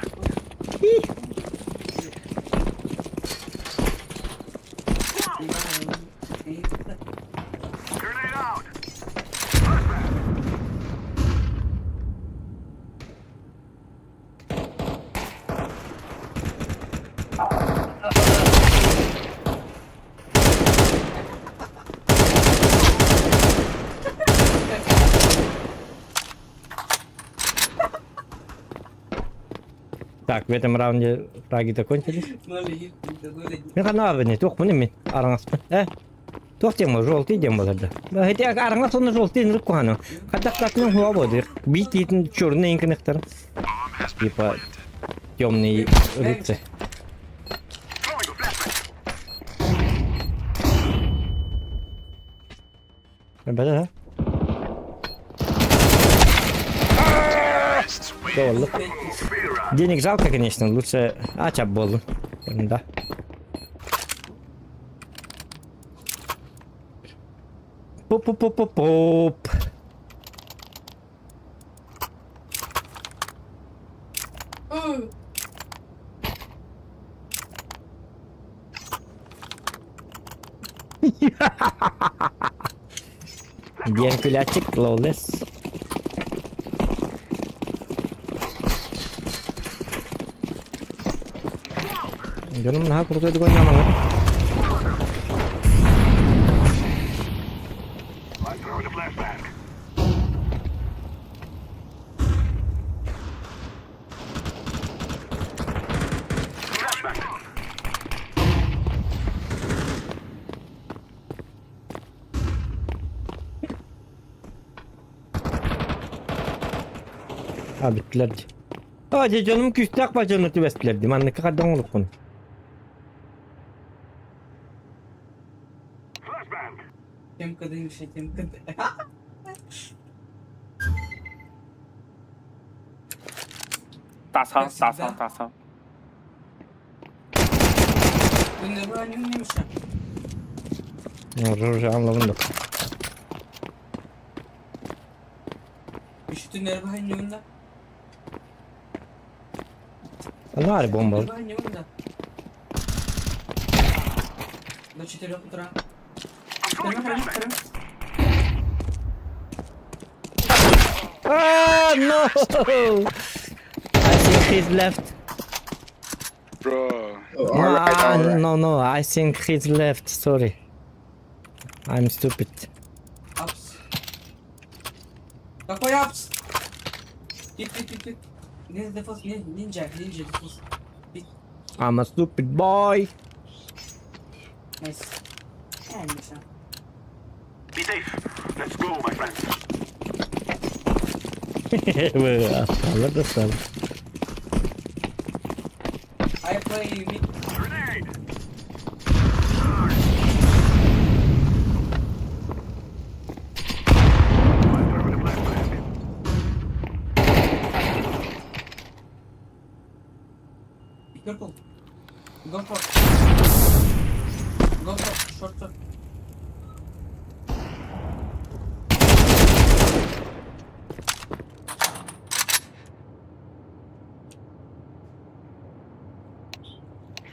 Grenade out. Flashbang. Так, в этом раунде фраги закончились. 0-1, 0-1. Мин ханна туох мин араҥаспын. Э? Туох диэн желтый диэн буолар да. Ити араҥас уонна желтый ынырык куһаҕан. Хадахтаатын хуа буолар. Биир киһитин черный гыныхтар. Типа темный рыцарь. Throwing a flashbang. Бэдэ Доллар. Денег жалко, конечно, лучше ачап буоллун. Да. Пуп-пуп-пуп-пуп. Диэн күлээччик Lawless. Дьонум наһаа курутуйдук оонньоомоҥҥут. I'm throwing a flashbang. Flashbang. А, бүттүлэр дии. А, дьэ дьонум күүстээх бадьаны түбэстилэр дии. Манныкка хайдах оҥоруохпун? Flashbang. Темка дымша, темка 大仓大仓大仓， Уже anladım. Нари бомба. До 4 утра. I'm throwing a flashbang. Ah, no! I think he's left. Bro. No, Alright, ah, alright. no, no, I think he's left. Sorry. I'm stupid. Apps. Какой apps? Git git git git. Ne defos ne ninja ninja defos. I'm a stupid boy. Nice. Yani mesela. Be safe. Let's go, my friends. Алла достал. I play mid. Grenade. I'm throwing a flashbang. Be careful. Go for. Go for short short.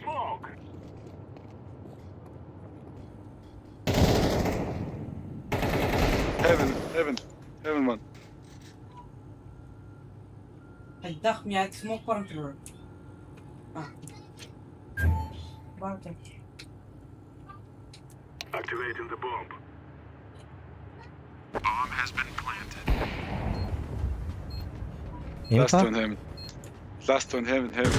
Smoke. Heaven, heaven, heaven one. Хайдах меня smoke баран А. Баран. Activating the bomb. Last Info? one heaven. Last one heaven, heaven.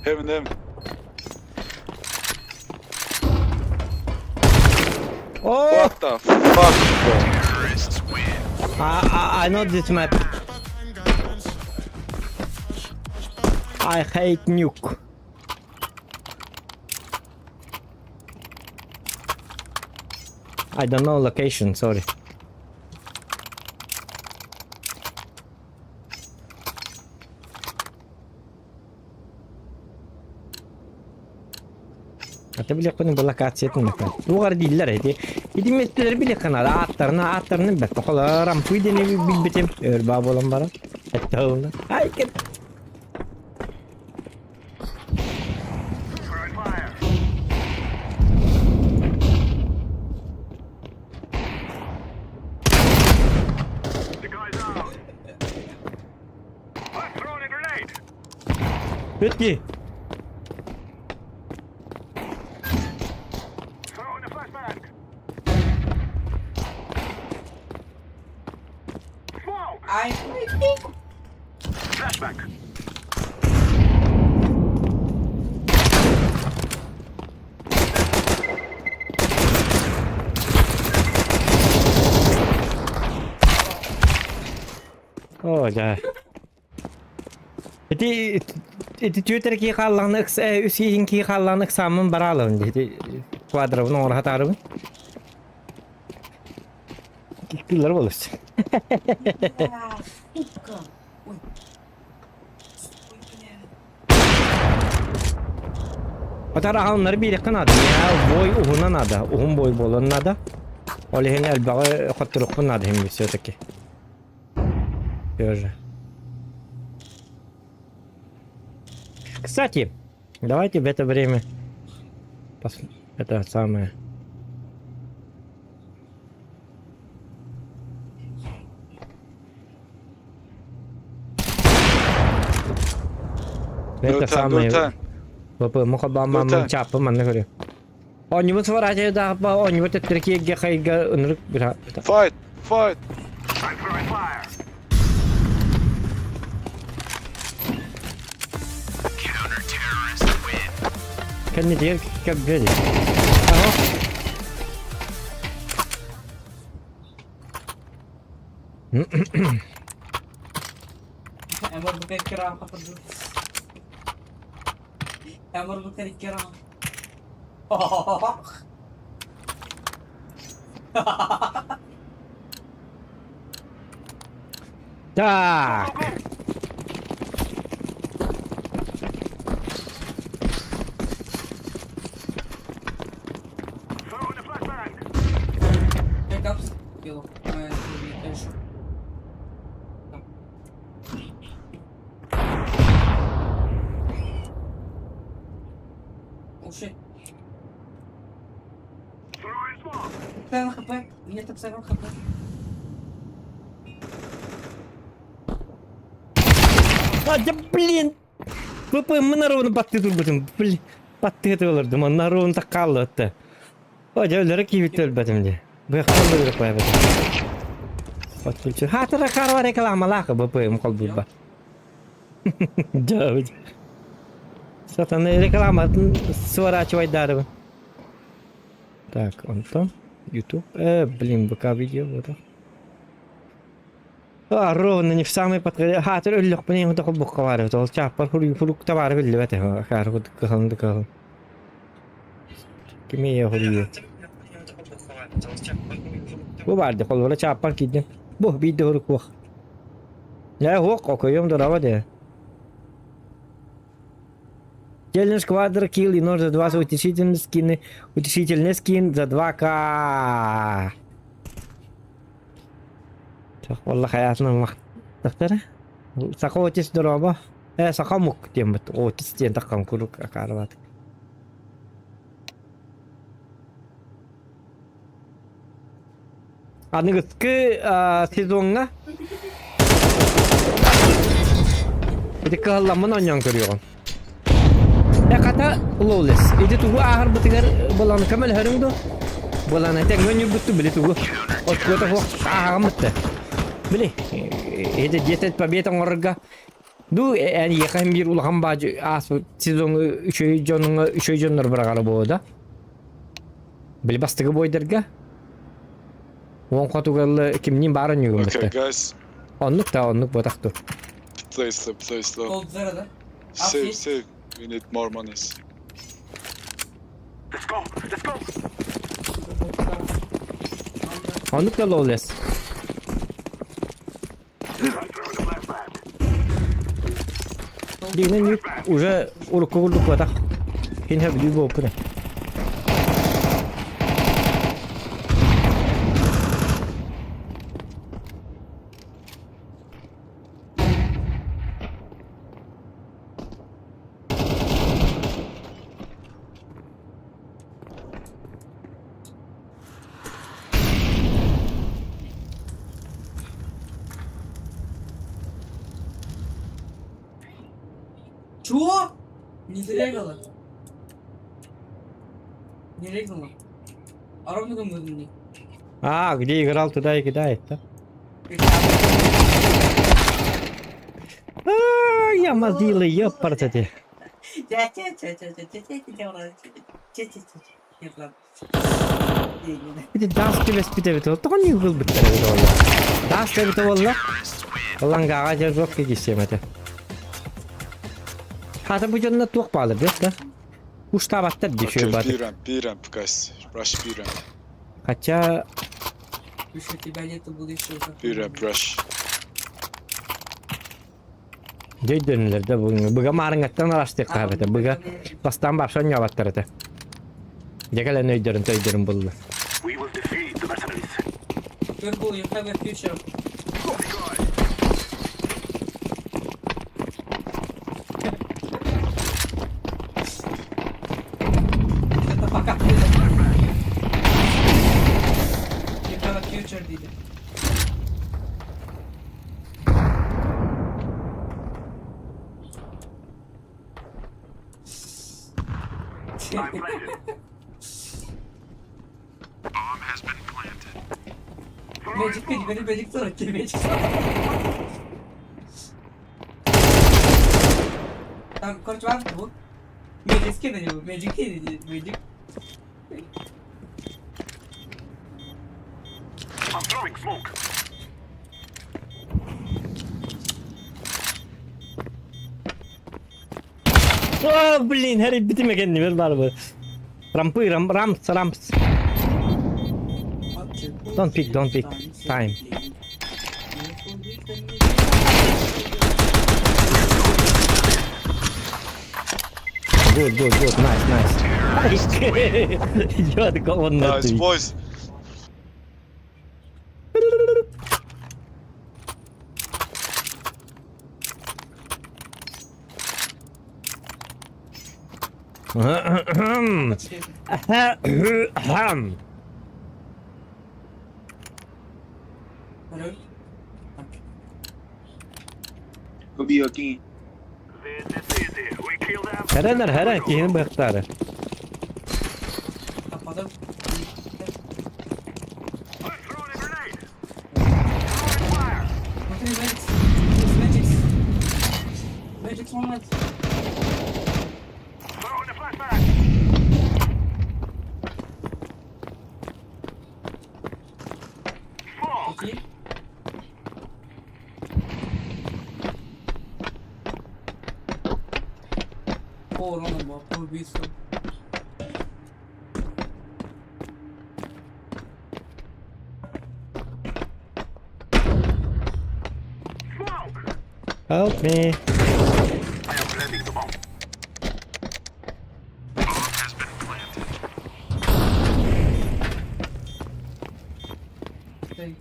Heaven, heaven. Oh! What the fuck, bro? I know this map. I hate nuke. I don't know location, sorry. Ата билиэхпин бу локациятын бэкэн. Тугар дииллэр ити. Ити миэстэлэри билиэххэ наада. Ааттарына ааттарына бэрт. Холор рампый диэни билбитим. Өр баа буолан баран. Ай, Throwing fire. The guy's out. I'm throwing a grenade. Бүтки. Throwing a flashbang. Smoke. Ай, Flashbang. Оо, дьэ. Ити ити түөтэр кии хааллаҕына ыкса үс иһин кии хааллаҕына ыксааммын бараалабын дии. Ити квадрабын оҥоро сатаарыбын. Кыыллар буолуш. бля, сука. Ой. Ой, бля. Батар аҕалыннары биэриэххэ наада. Миэхэ бой уһуна наада. Уһун бой буолуон наада. Ол иһин элбэҕи хотторуохпун наада иһин все-таки. Всё же. Кстати, давайте в это время пос... это самое. Это No time, no самое. time. ВП мухабамам No time. чапы манна көрү. Оонньубут сваратидаахпа оонньубут төттөркиэгэ хайга ынырык Fight! Fight! I'm throwing fire. Кэннитигэр кэббэди. Аһо. Әмір букай кирам хапырды. Әмір букай кирам. Так. Throwing a flashbang. Pick up skill. Oh shit. Throwing smoke. 7 хп. У меня топ 7 хп. А, да блин! ВП мы наровно батты турбутум. Блин, батты это олордум. Наровно так қалды отты. О, дәулері киіп өлбәдім де. Бұяқтан да беріп қоя Подключу. Хатыра карва рекламалаха ВП мұқал бұлба. Дәуд. Сатаны реклама сворачивай даровы. Так, он там. YouTube. Блин, БК видео. Вот. А, ровно не в самый подходящий. Хатыр өллөх бинен худа холбукка бар. Ол чаппар хуруй хурук табары биллибэт. Хар худ кыһын кыһын. Кими я хуруй. Бу барды холбура чаппар киддим. Бу бидде хурук бух. Я хук окуйум дурава де. Челлендж квадро килл и нож за 20 утешительный скины. Утешительный скин за 2к. والله хаятынан мактара. Саха отис дороба. Э, саха мук диэн отис диэн таккан курук акарбат. Аныгыскы сезоҥҥа ити кыһалламмын оонньоон көрүөҕүм. Э хата лоулес. Ити тугу ааһарбытыгар былаан көмөлөһөрүҥ дуо? Былаан этэҥҥэ өнньүрбүттү били тугу. Отчуота суох ааҕаммыт Били, ити 10 побед оҥорорго ду эн иэхэм биир улахан баадьы ааспыт сезоҥҥа үчүгэй дьонуҥа үчүгэй дьоннор быраҕара буолуо да. Били бастакы бойдарга уон хотугаллы кимниин баар Okay, онньугуммутта. guys. Оннук да оннук буотах ту. Play slow, play slow. Gold zero да? Save, save. We need more monies. Let's go. Let's go. Оннук да лоулес. I'm throwing a flashbang. Дигинен уже урукку курдук буотах. Хин хөбүлүү буолпуна. Чего? Не зарегало. Не регнуло. А ровно мы А, где играл, туда и кидает, да? А, я мазила, ёпарцати. Ити даас түбэспит эбит ол. Тоҕо ньыгыл бүттэр эбит ол. Даас эбит буолла. Лангаҕа дьэ жоқ кигиссиэм этэ. Хата бу дьонно туох баалар бэт да? Уштаабаттар дии Okay, баты. B ramp, B ramp, guys. Rush B ramp. Хотя Слушай, у тебя нету будущего. B ramp, rush. Дьөйдөнүлэр да бүгүҥҥү. Быга маарыҥҥаттан арастыахха эбэтэ. Быга бастаан барсан ньаабаттар этэ. Дьэ кэлэн өйдөрүн төйдөрүн булла. We will defeat the mercenaries. Purple, you have a future. Это пока. You have a future, диде. Magic değil, beni Magic sonra ki Magic Там, короче, var bu. Magic ne bu? Magic ne Magic. I'm throwing smoke. О, блин, хэрийбитим кэннибэр баар бу. Рампы, рам, рамс, рамс. Don't pick, don't pick. Time. Good, good, good. Nice, nice. Идет он на Nice, boys. Ahem. Hello? Хэрэнэр хэрэн киһини быһахтаары. Kapadım. Okay, wait. It's Magic's. Magic's one light. Okay. По урону было, по убийству. Help me. Окей.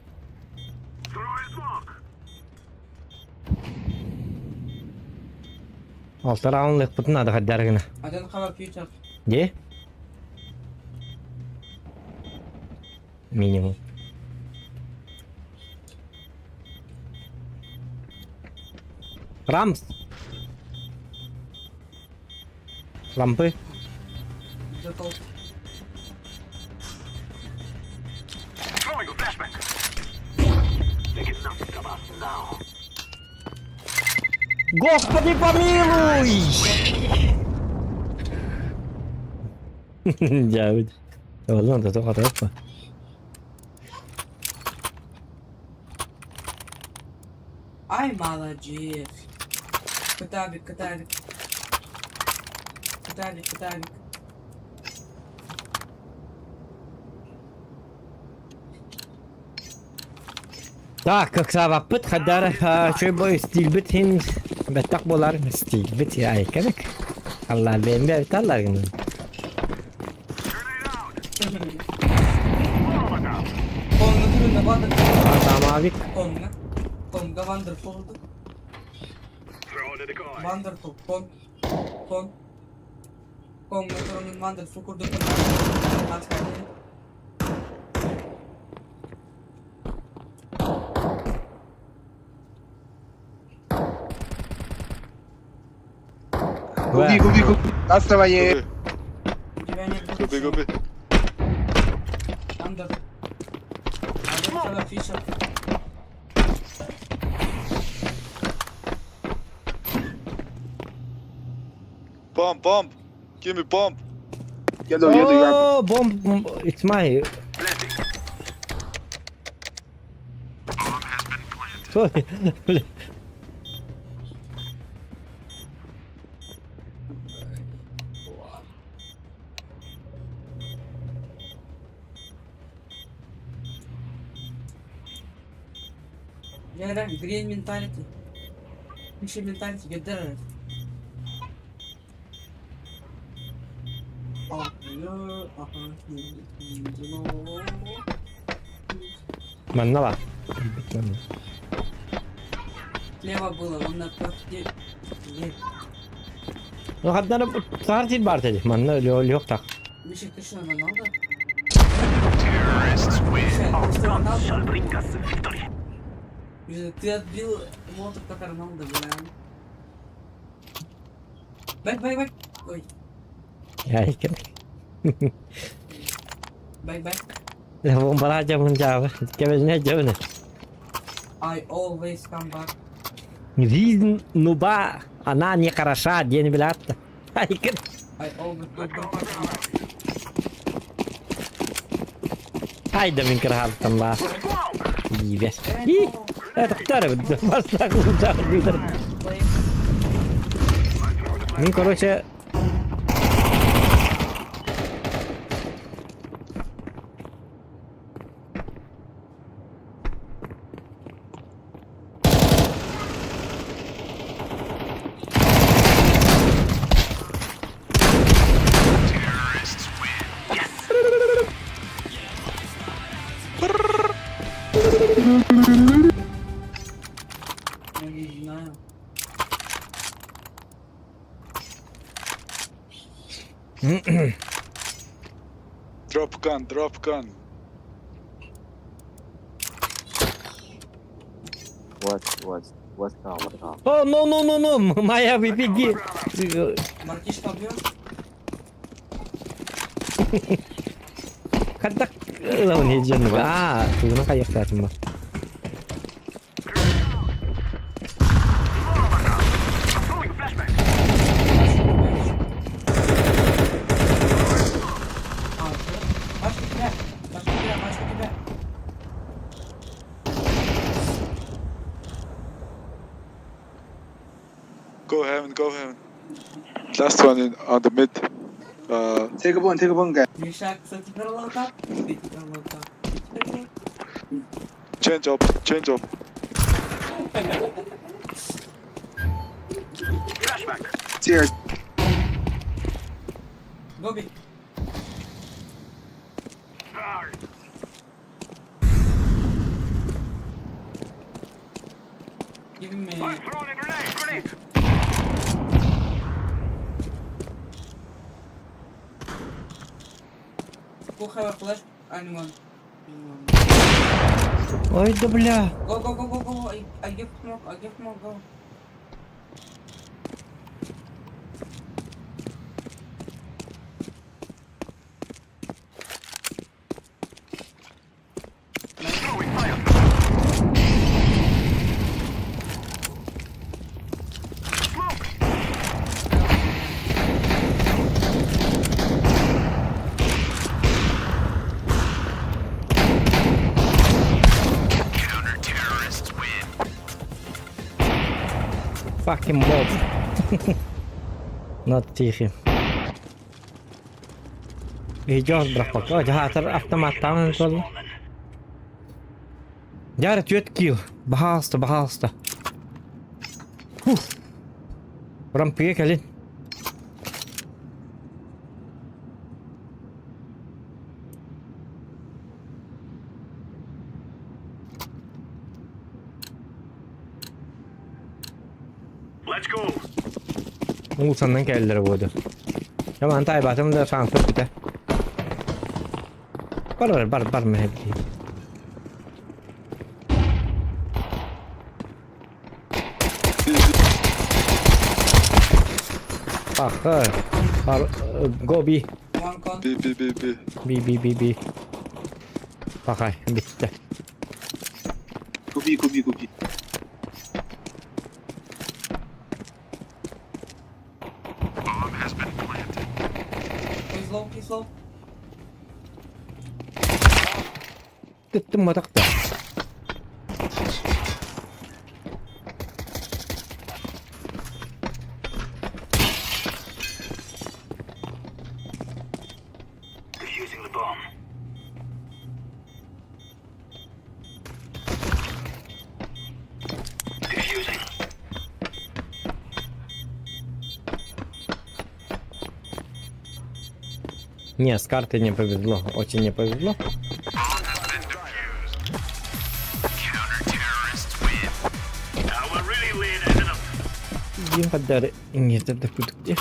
Алта раунд надо хаддаргына. I don't have a future. Где? Минимум. Рамс. Лампы. Готов. Throwing a flashbang. They cannot stop us now. Господи помилуй! Дьэ, Олон да тоҕо Ай, молодец. Катавик, катавик. Катавик, катавик. Так, как сабаппыт хаддар чөй стилбит хин бэттах болар стилбит айканак. Алла бэмбэ таллар гын. Конга түрүндө wonderful. Тамавик. Конга. Конга wonderful. Wonderful. Кон. Кон. Конга түрүнүн wonderful курдук. Atkardı. Go B, go B, go B. Go B. У тебя нет Go B, go будущего. B. Андер. Андер, фишер. Bomb, bomb. Give me bomb. Yellow, yellow, you are. Oh, bomb, it's my. Sorry. Бля. Я играю Green Mentality. Fisher Mentality, get there. Манна бар. Слева было, он на проходе. Ну, хаднары саар сир бар dedi. Манна лёг так. Миша, ты что, Роналдо? Миша, ты что, Роналдо? Миша, ты отбил молоток как Роналдо, бля. Back, back, back. Ой, Я иккен. back, back. Бомбара жабын жабы. Кебезне жабыны. I always come back. Жизнь нуба, она не хороша, день билат. Айкын. I always go back. Айда мин кырхалтан ла. Дибес. И, это второй, бастак удар, удар. Мин, короче, Я не знаю. Drop gun, drop gun. What, what's up, what's up? О, no, no, no, no, моя беги. Братишка убьешь? Когда не жен. А, тугуна кайыктатым ба. А, всё. Пашка тебя! Пашка тебя, Пашка тебя! Go heaven, go heaven. Last one in on the mid. Take a one, take a one, guy. Миша, кстати, лота. Ты теперь лота. Ты теперь лота. Change up, change up. Cheers. Гоби. Give me... Who have a flash? Anyone? Anyone. Ой, да бля. Go, go, go, go, go. I give smoke, I give smoke, go. Fucking bot. Not тихий. Идёт, брахпак. О, жаатар автоматтан сол. Жара түөт килл. Баһаалыста, баһаалыста. Фух. Рампыга кэлин. Let's go. Уулсаннан кэллэр буоду. Жаман тайбатым да шансы бүтэ. Бар бар бар бар мэһэ B, B. Паха. Go B. One con. B B B B. B B B B. Пахай, бүттэ. Go B, go B, go B. He's low, he's low. Кыттым матахта. Defusing the bomb. Defusing. Не, с картой не повезло. Очень не повезло. Now we're really laying into them. Дим поддары. Нет, это тут где?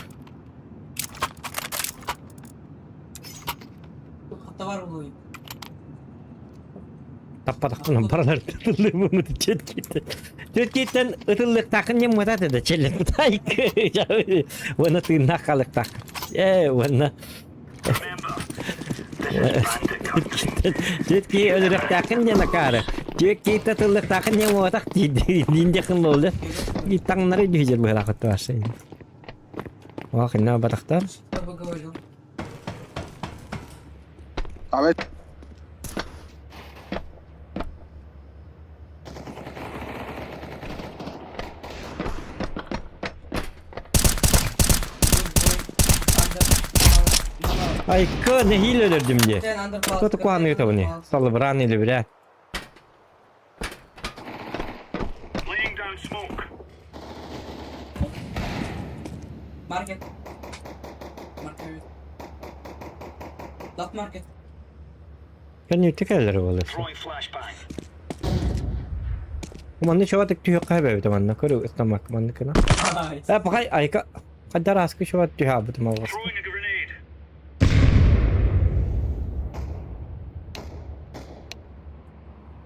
Товар улуй. Таппатахпына баралар тыллыбымыт чет кетті. Чет кеттен ытыллыктакын не мытат это челлен тайк. Вона ты нахалыктак. Э, вона. Remember, this is bandit country. Чет ки өлүрөктакын не накары. Чет кетте тыллыктакын не мытак диндекин болду. Таңнары дүйжер быйлакыт башы. Вакына батактар. Что бы говорил? Давай. Айка нехил өлөрдүм де. Ten under palace. Кто такой аны табыны? Салыбран или бля. Laying down smoke. Market. Market. Left market. Кәне текәләр булыр. Throwing flashbang. Манны чабатык түйө кайба бит манны көрү ыстамак манны кына. Nice. Э пакай айка кадар аскы чабат түйө бит малгас. Throwing a grenade.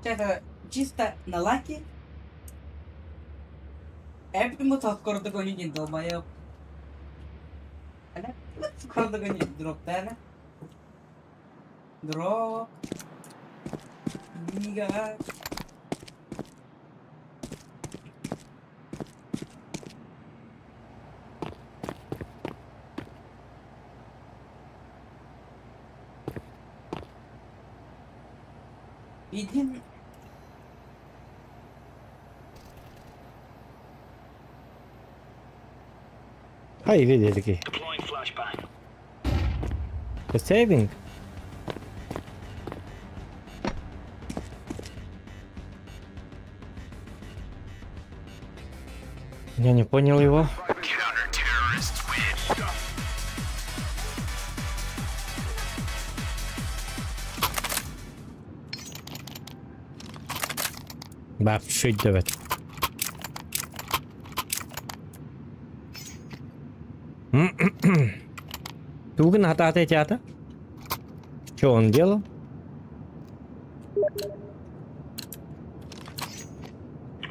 Это чисто на лаке. Эппи скоро догонит, долбоёб. Скоро догонит, дроп, да? Дроп. Нига. Иди. Хай види таки. Deploying flashbang. The saving. Я не понял его. Бабшить давай. Тугын хатаата театр. Что он делал?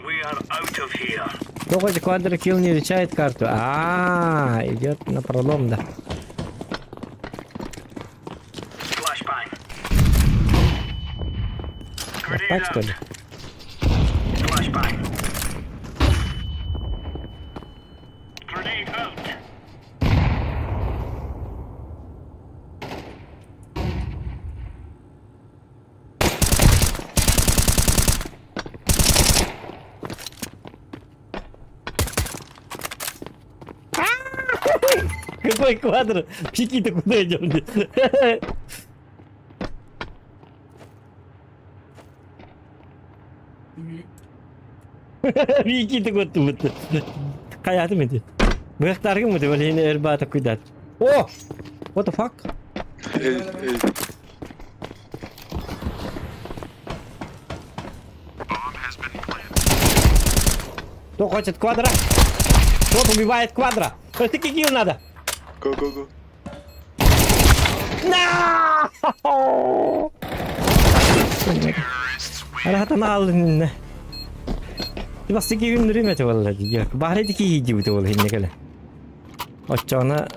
We are out of here. Кто хоть квадрокилл не изучает карту? А, идет на пролом, да. Flashbang. Вот Grenade так что out. ли? Flashbang. Grenade out. Какой квадр? Пики-то куда идем? Вики-то вот тут. Хаятым эти. Быхтаргым эти, блин, эрбата куйдат. О! What the fuck? Эй, эй. Кто хочет квадра? Тот убивает квадра. Это кикил надо. Go, go, go. На! Рахатан алдын. Бас тики күн үрүмөтө болла. Баары тики хийди бут бол хинне келе. Оччоҕуна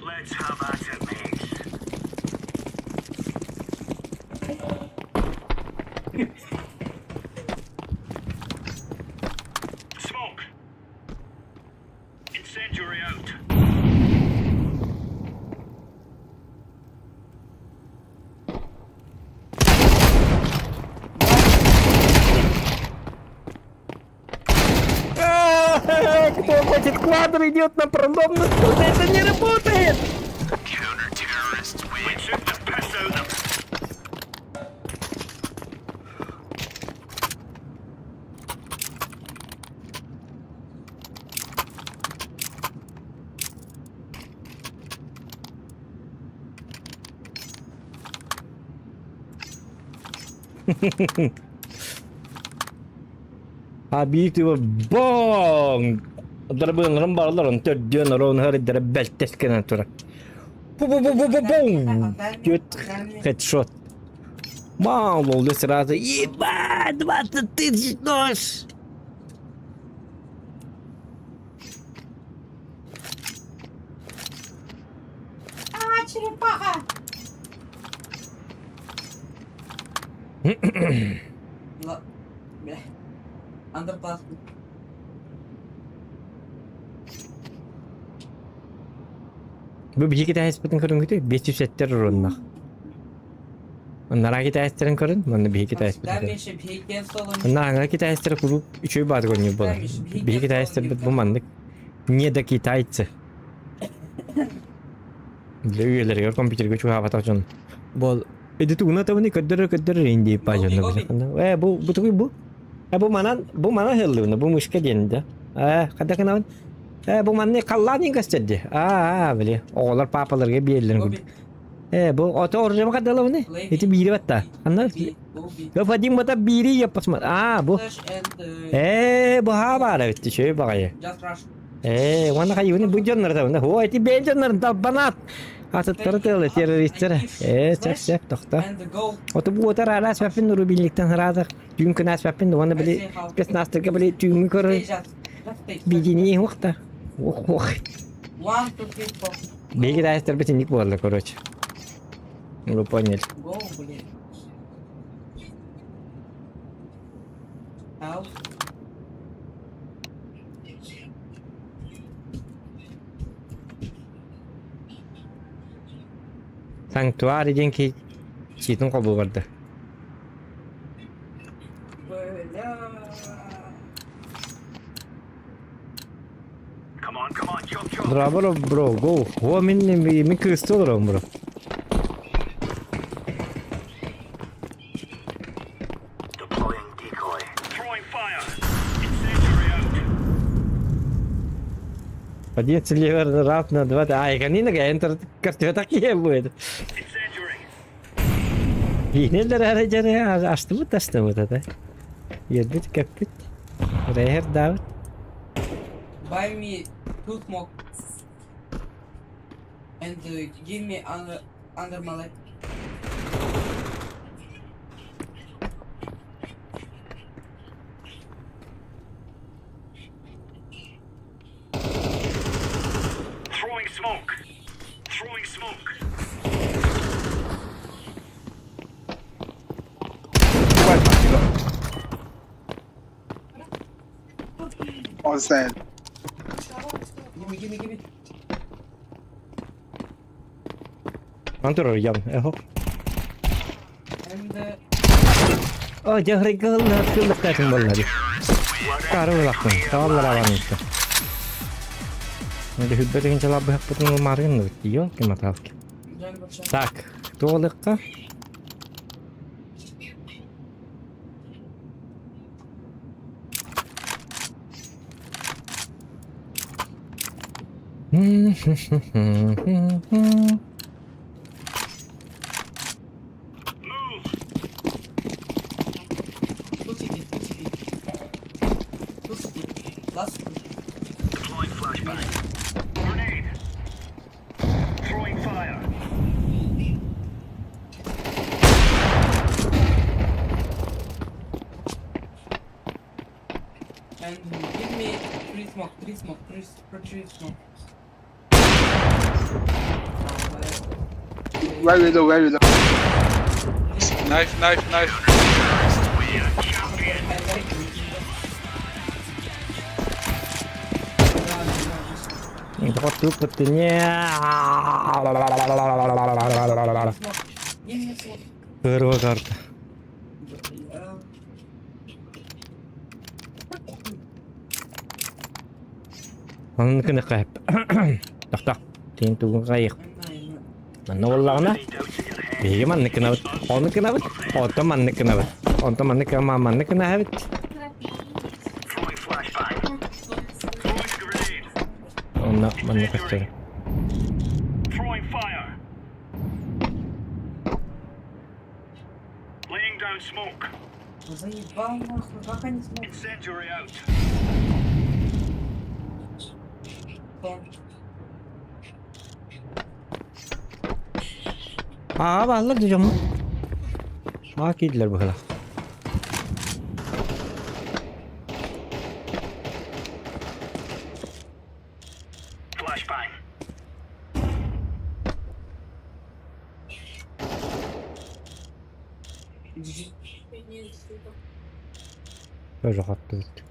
Let's have at it, mates. Smoke. Incendiary out. Кто хочет квадро идет на пролом, но тут это не работает! We took the piss out of them. А биир тыба боҥ! Дарбыыларын барылар он төрдүөн ороон харыдара бэлтэс гынан турар. Бу-бу-бу-бу-бу-бум! Түөрт хедшот. Мало сразу. Ебать, 20 тысяч нож! А, черепаха! Бля. Андерпас. Бу биһиги китаецпытын көрүҥҥүтүй? 507 уруннах. Анараа китаецтарын көрүн, манна биһиги китаецпытын көрүн. Онно аҥара китаецтара куруук үчүгэй баатык оонньуур буолар. Биһиги китаецтарбыт бу маннык не до китайцы. Для үйэлэригэр компьютерга чугаһаабатах дьон. Буол Ити тугуна табыны көрдөрөр көрдөрөр инди пажанна бу. Э бу бу тугуй бу? Э бу манан бу манан хыллыбына бу мышка диэн да. Э хада кынабын. Э бу манны халлаан көстөрдү. Аа били оҕолор папаларга биэрэллэрин курдук. Э бу ото оружие хадалабыны. Ити биири батта. Анна Вадим бата биири яппасмат. Аа бу. Э бу ха баара битти чөй баҕайы. Ээ, уонна хайыыны бу дьоннор табына. Оо, ити бэйэ дьоннорун талбанаат. Атыттары тыалы террористтэр. Ээ, сөп сөп тохто. Оту бу отар араас баппин рубильниктан хараадах. Түүн күн ааспаппин уонна били спецназтарга били түүҥҥү көрөр видение уохта. Ох, ох. Биһиги таайыстарбыт инник буолла, короче. Вы поняли. Санктуарий диэн киһи чиитин холбуу барда. Браво, бро, go. О, мин мин кырысты олоробун, бро. Один сильвер раз на два. А, и канина энтер картета такие будет. Иинеллэр эрэ дьэрэ астыбыт астыбыт это. Ербит көппүт. Рэһэр даабыт. Buy me two smoke. And give me under, under my leg. Throwing smoke. Throwing smoke. On side. Give me, give me, give me. Антур ям, эхо. And О, дьэ кыллахтаатын буолла дии. Таары булахпын, тааллар аванытта. Надо хүббэтигин чалабыһаппытын ылмаарыгын ёлки-маталки. Так, туолыкка. Grenade. Throwing fire. And give me three smoke, three smoke, three, three smoke. Very low, very low. Knife, knife, knife. We are champions. I like it. Give me smoke. Первая карта. Анныкыны кайып. Тохто. Тин тугун кайык. Манна буоллаҕына биһиги маннык гынабыт. Ону гынабыт. Онтон маннык гынабыт. Онтон маннык маннык гынаһабыт. Throwing flashbang. Throwing a grenade. Онно маннык көстөр. Throwing fire. Laying down smoke. Заебал нахуй, как они смогут? Incendiary out. Аа бааллар дьоммут. Аа киирдилэр быһыылаах. Flashbang. Тоже хаттыбыт.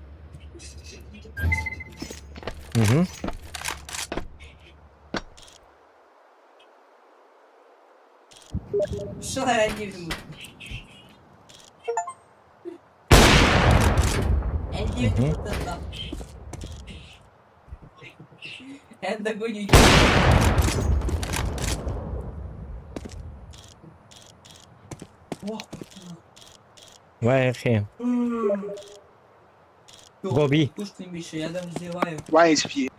Угу. Мгм. Вайхи. Гоби. Тушный, Миша, я там зеваю. 1 HP.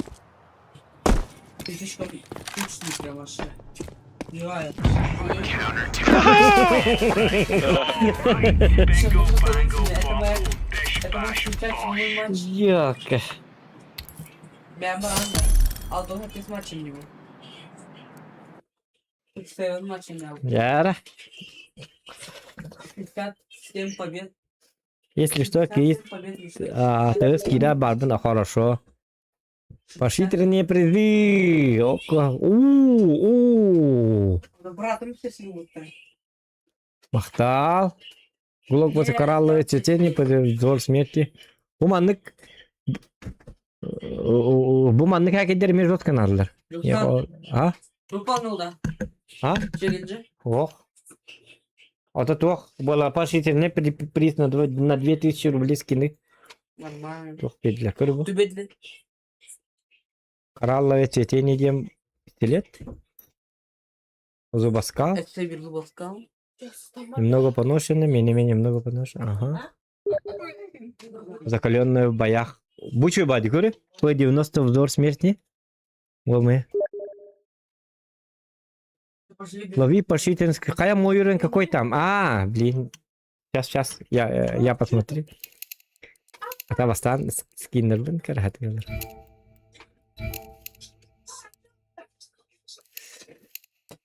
Ты слишком тучный прям вообще. Зеваю. Bingo, bango, Это bongo, моя- bish, Это мой bash, включать мой bosh. матч. Ёка. Бя Алдона, ты с матчем него. Ты матчем дал. Яра. 57 побед. Если что, киит. 57 побед, Миша. А, ты скида барбен, хорошо. Пошли не призы. Ока. У, у. Да, Братом все снимут-то. Махтал. Гулок после коралловой цветения под взор смерти. Бу маннык бу маннык хакедер междот каналлар. Руслан, А? выполнил, да? А? Челленджи. Ох. А то ох, была поощрительный приз на на 2000 рублей скины. Нормально. Туох для көрбу. Түбедле. Коралловое цветение дем пистолет. Зубоскал. Это бир зубоскал. Немного поношенный, менее-менее много поношенный. Ага. Закаленная в боях. Бучу бади, көрі? П-90 взор смерти. Ломы. Лови поощрительный... Кая мой уровень какой там? А, блин. Сейчас, сейчас, я посмотрю. А бастан скиннербин карахат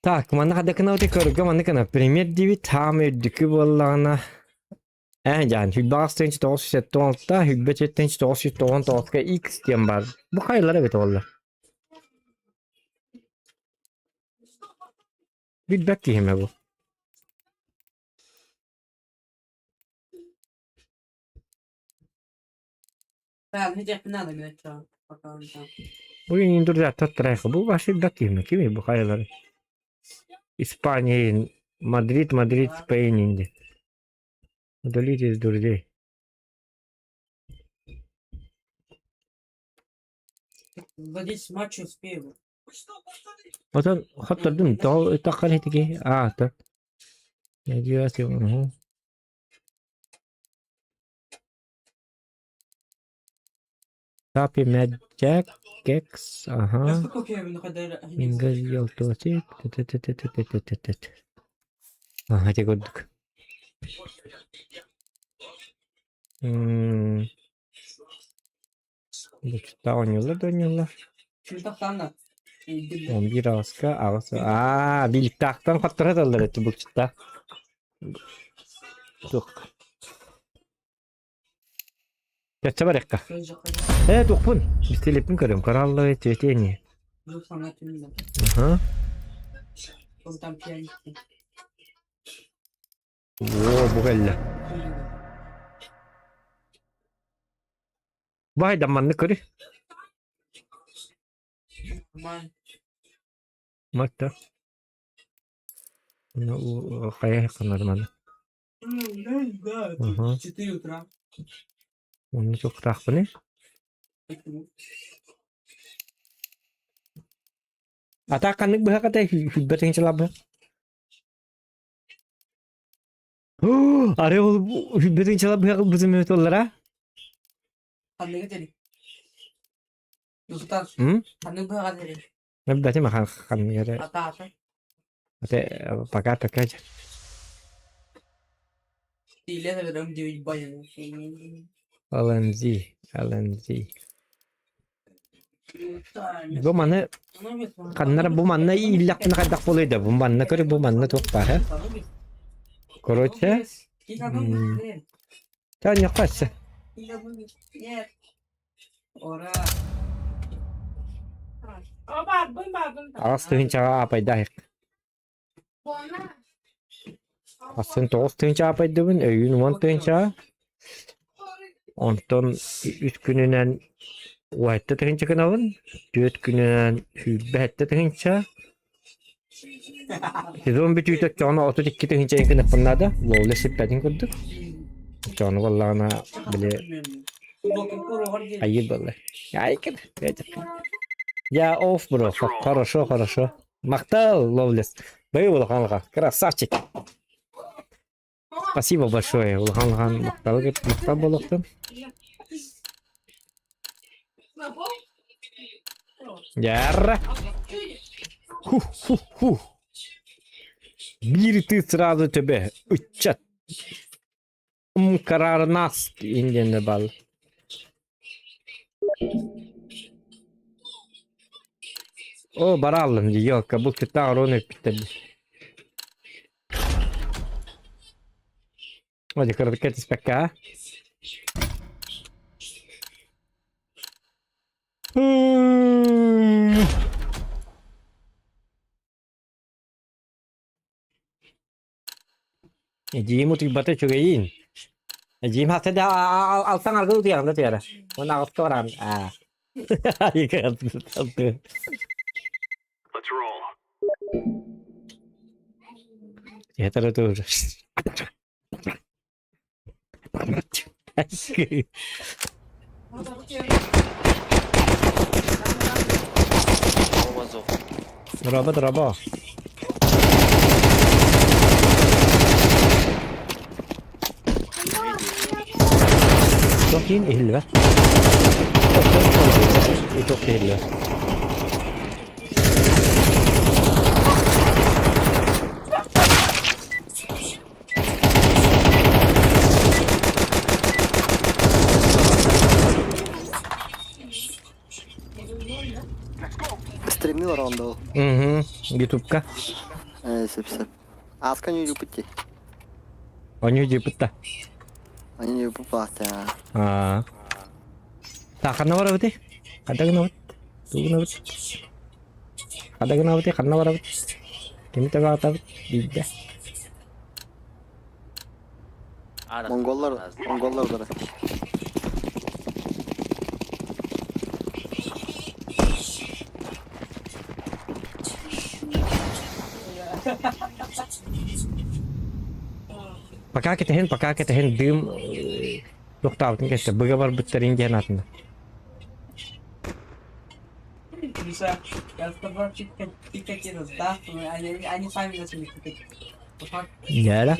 Так, манна хадакына өте көргө манна пример диби там үрдүкү буоллаҕына ээ дьаан хүлбэҕас тыһыынча 976 хүлбэ тыһыынча 999 X диэн баар. Бу хайалара эбит буолла. Билбэт киһимэ бу. Да, ну тебе надо для начала, пока он там. Бу индуржа бу башы билбэт киһимэ кими бу хайалары. Испания, Мадрид, Мадрид, Спейн инди. Удалить из друзей. За 10 матчей успею. Отон хоттордун тоҕо таххар хитики аа то. Угу. Тапи Меджек Кекс, Я ага. сколько я когда Мингаз Ялтоти. Т-т-т-т-т-т-т-т. Ага, ити курдук. М. Бу оонньуулар да оонньуулар. 11 аҕыска аҕыс аа бииликтаахтан хотторо сыталлар этэ булчуттаах. Туох. Чачча барыахха. Ээ туохпун? Бистилиппин көрөм. Коралловое цветение. Аха. Оо, бу кэллэ. Баайдан маннык көрүй. Матта. Ну, хайа ханар маны. Ага. 4 утра. Онно туохтаахпыный? Ата ханнык быһах этэй? Хүлбэ тыһыынчалаах быһах. Арай ол хүлбэ тыһыынчалаах быһах ылбытым эбит буоллара? Ханныгы дери? Дустан. М? Ханнык быһаҕа дери? Билбэтим ханнык эрэ. Ата ата. Ате пока пока. LNZ, LNZ. Бу маны ханнара бу манна ииллэхпинэ хайдах буолуой да бу манна көр бу манна туох баар э? Короче, Таня өссө. Аҕыс тыһыынчаҕа аапайдаах. Ахсын 9 тыһыынча аапайдыбын, өйүүн 10 тыһыынча. Онтон үс күнүнэн 17 тыһыынча гынабын, түөрт күнүнэн 27 тыһыынча. Сезон бүтүүтэ оччоҕуна 32 тыһыынча гыныахпын наада, ловля сиппэтин курдук. Оччоҕуна буоллаҕына, били айыы буолла. Айкын, Я off, bro. Хорошо, хорошо. Махтал, Ловлес. Бэй улахан улахан. Красавчик. Спасибо большое. Улахан улахан махтал махтал буолуохтун. Ярра. Ху-ху-ху. Биир ты сразу тебе. Ыччат. Ум карарнас индиэннэ бал. О, барааллым дии, ёлка, бу кытта оруон өппүттэр дии. О, кыратыкка түспэккэ, а? Эдьиийим утуйбата үчүгэйин. Эдьиийим хата да алтан аргы утуйаҕын да утуйара. Уонна аҕыска бараҕын. Аа. Let's roll. Это тоже. Дорообо, дорообо. Туох диин иһиллибэт. Туох иһиллибэт. Стримнил рондол. Угу. Ютубка. Сөп сөп. Ааска ньүдьүппүт Оню дьиппытта. Они ньүдьүппүт Аа. Так, ханна барабытый? Ханна гынабыт? Тугу гынабыт? Ханна гынабытый? Ханна барабыт? Кими табаатабыт? Биирдэ. Монголлар, монголлар удара. Пока кэтэһин, пока кэтэһин дым тохтообутун кэттэ. Быга барбыттарын диэн атына. Миша, я сказал, тыкать этот, да, они сами начали тыкать. Дьэ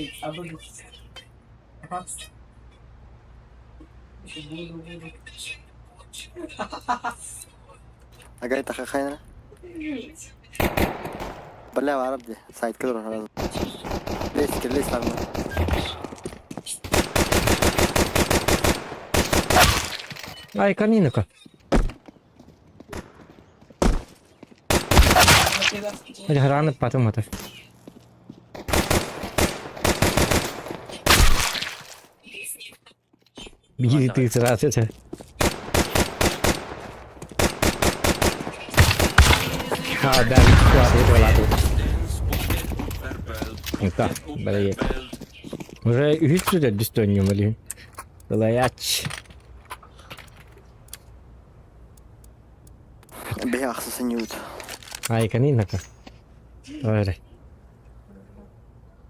Агай тахахайна. Бля, барып де. Сайтка тур сразу. Лезь, лезь там. Ай, каминка. Харааны патым ата. Биир тыы сразу это. А, да, ладно, Да, блин. Уже үһүс сүдэр дүстөннүм или. Былаяч. Бэйэ ахсысын ньуут. Айканин нака. Ой.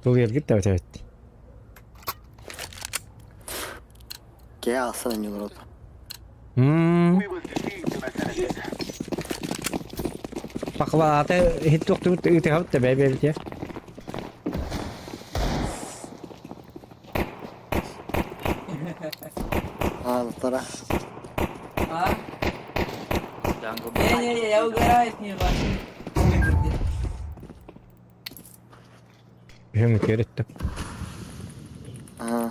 Тул ергит да өтөбүт. Кээ ахсын ньуулар. Пахлаата иһит туохтубут ыытыһабыт да бэйбэбит я. Аалыттара. А? Не-не-не, я угораю с нее, Вася. Үһүм үтүөрүттүм. Аа.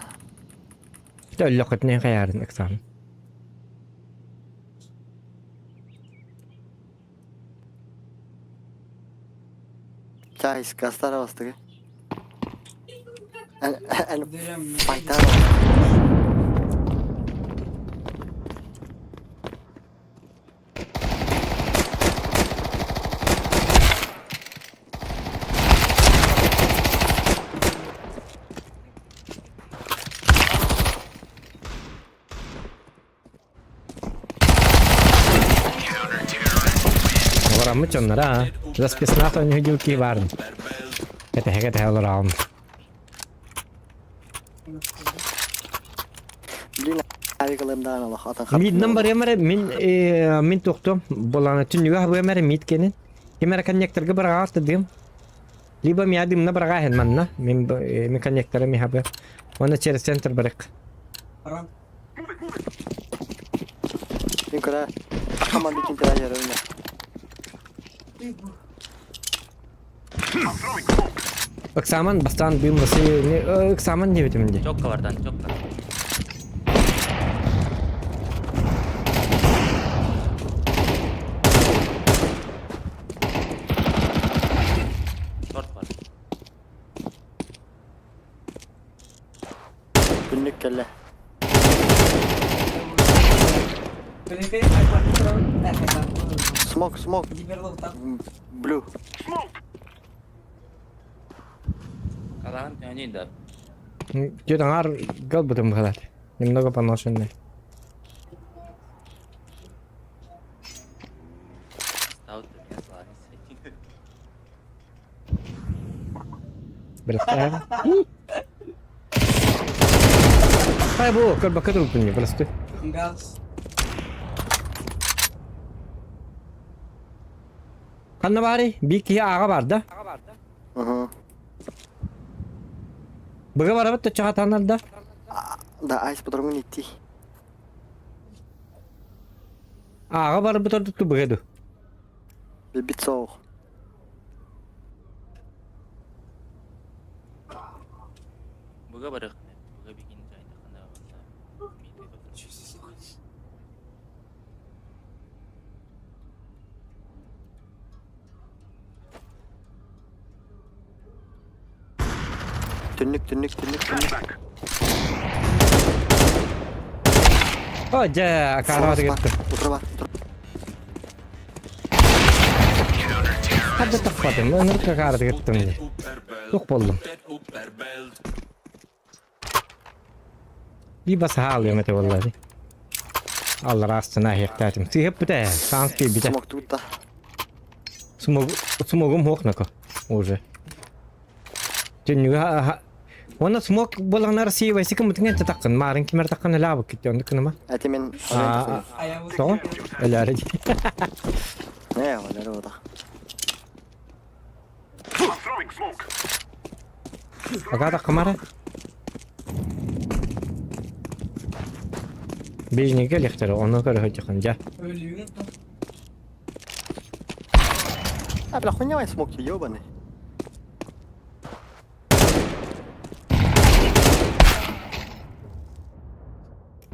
Өллөххүтүнэ хайаарын экзамен. Чай, гастара бастыгы. Эн эн Берем. файтар. Оҕораммыт дьонноро аа. Расписнаах оонньуу кии баарын. Кэтэһэ кэтэһэ олороҕум. Блин, авик ылым даҕаны олох атын Миднан барыам эрэ мин мин туохтуом болаана түннүгэ хабыам эрэ мид кэнин. Ким эрэ коннекторга быраҕаҕар тыдыым. Либо миа дымна быраҕааһын манна. Мин мин коннектора ми хабы. Уонна через центр барык. Мин көрө команда кинтера ярымна. Ыксааман бастаан быым ыксааман диэбитим дии. Чокка бардан, чокка. Торт бар. Күннүк кэллэ. Смок, смок. Блю. Калаан төнүн да. Дед аңар гал бутым халат. Немного поношенный. Стаут меня славится. Бля. Хай бу, көрбөккө турбун не просто. Газ. Ханна баарый? Биир киһи ааҕа бар да? Угу. Быга барабыт да чаҕатанар да? Да, айс подругун идти. Ааҕа барбыт ордук быга ду. Бибит соох. Быга барых. Быга бигин жайдахана. Түннүк, түннүк, түннүк, түннүк. О, дьэ, акаарабаты кеттим. Утура бар, утура. Хадда тахпатым, ынырык акаараты кеттим дии. Туох буоллум? Либо саалыам этэ буолла дии. Аллараа астына иһиэхтээтим. Сыыһыппыта ээ, саанс киирбитэ. Смоктуут да. Смог, смогум суох нако уже. Түннүгэ Уонна смог буолаҕына Россия вайсика мытыҥа этэ таххын, маарын кимэр таххын өлаабыт киттэ оннук гыныма. Эти мен А, тоҕо? Өлөөрү дии. Не, өлөрү ода. Пока таххымара. Ближнийгэ лехтер, ону көрө сылдьахын дьэ. Өлүүгүн А, бля, хуйня смок, ёбаный.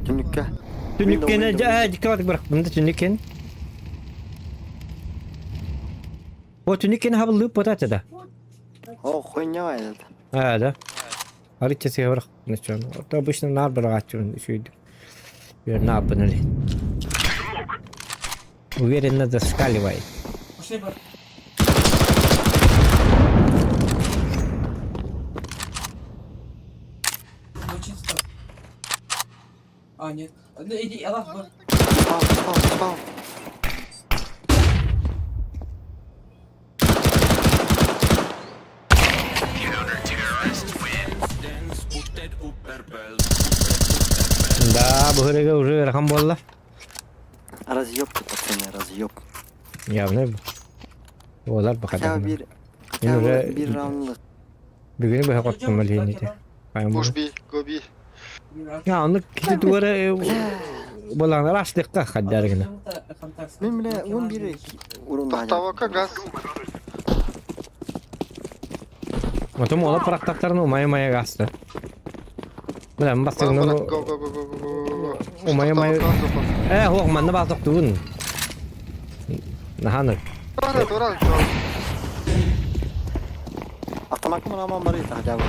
Түннүккэ. Түннүккэнэ дьэ дьиккэ бырахпын да түннүккэн. Вот түнүк хабыллыы потата да. О, хуйня этот. А, да. Арычча сыһыбар начон. Это обычно нар быраҕааччыбын үчүгүйдүк. Верно абынали. Уверенно зашкаливает. Пошли, бар. Ну, чисто. А, нет. Ну, иди, Аллах, бар. Спал, спал, спал. Да, бу уже ыарахан буолла. Разъебка, пацаны, разъеб. Явно буолар Хотя бы бахадар. бир, Мен хотя бы уже бир раундlık. бүгүнү быһа хоттум малините. Push B, go B. Я, оны кити тугара болаңар ашлыкка хаддаргына. Мен бile 11 урун Тохтавака газ. Отом ола практактарын умай-умай гасты. Бля, Бар, бастыгын брат, go, go, go, go, go, go, go. Умай-умай. Э, хуох манна басык тугун. Наханы. Тура, тура, тура. Автомат мына бар ит хотя бы.